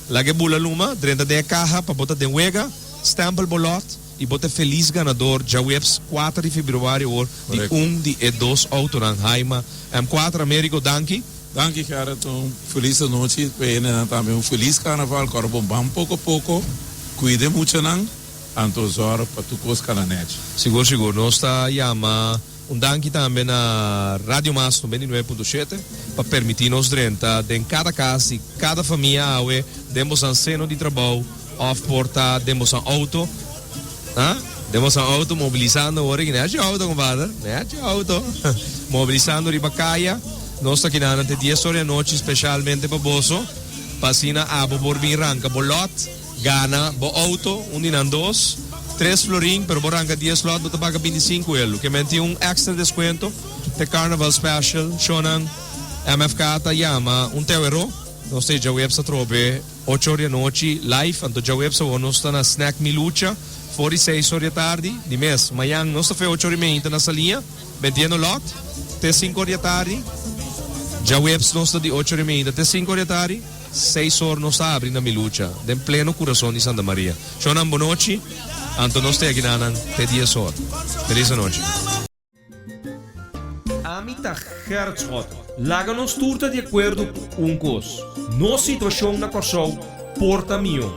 laga e bula luma drenta den e kaha pa bo ta den wega stempel bo lòt i bo ta e felis ganador djaweps 4 di februari awor di un di e dos autonan Haima M 4 Amerigo danki. Danki Gerrit, un felis anochi pa hendenan tambe un felis carnaval kòrda bon ban poko poko kuida e muchanan anto zòrg pa tur kos kana nèchi. Sigur sigur nos ta yama un danki tambe na Radio Mas 99.7 pa permiti nos drenta den kada kas di kada famia awe den bosan seno di trabou òf por ta den bosan outo. Ha? Den boso auto mobilisando awor aki. Nechi auto, compadre. Nechi auto. Mobilisando riba caya. Nos ta kina te 10 or di anochi specialmente pa boso. Pa asina abo por bin ranca bo lot. Gana bo auto. Un di nan dos. Tres florin, pero bo ranca 10 lot, bo ta paga 25 elo. Ke men tin un extra descuento. Te Carnaval Special. Shownan MFK ta yama un tewero. Nos ta e djaweps atrobe. Ocho or di anochi live, anto djaweps awor nos ta na Snack Mi Lucha for di seis or di atardi, di mes mañan nos ta fe ocho or y meinta na Saliña, bendiendo lot, te cinco or di atardi, djaweps nos ta di ocho or y meinta te cinco or di atardi, seis or nos ta abri na Mi Lucha, den pleno curason di Santa Maria. Shownan bonochi, anto nos ta yaki nanan te dies or. Feliz anochi. Ami ta Gerrit Schotte. Laga nos tur ta di akuerdo ku un kos, nos situashon na Kòrsou por ta mihó.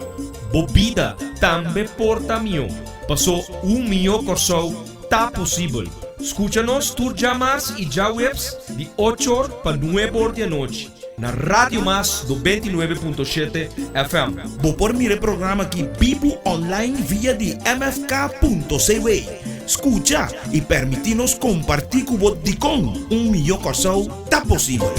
Bo bida tambe por ta mihó, pasó un mihó Kòrsou ta posibel. Skucha nos tur djamars i djaweps di ocho or pa nuebe or di anochi na Radio Mas 99.7 FM. Bo por mira e programa aki bibu online via di mfk.cw. Skucha i permití nos kompartí ku bo dikon un mihó Kòrsou ta posibel.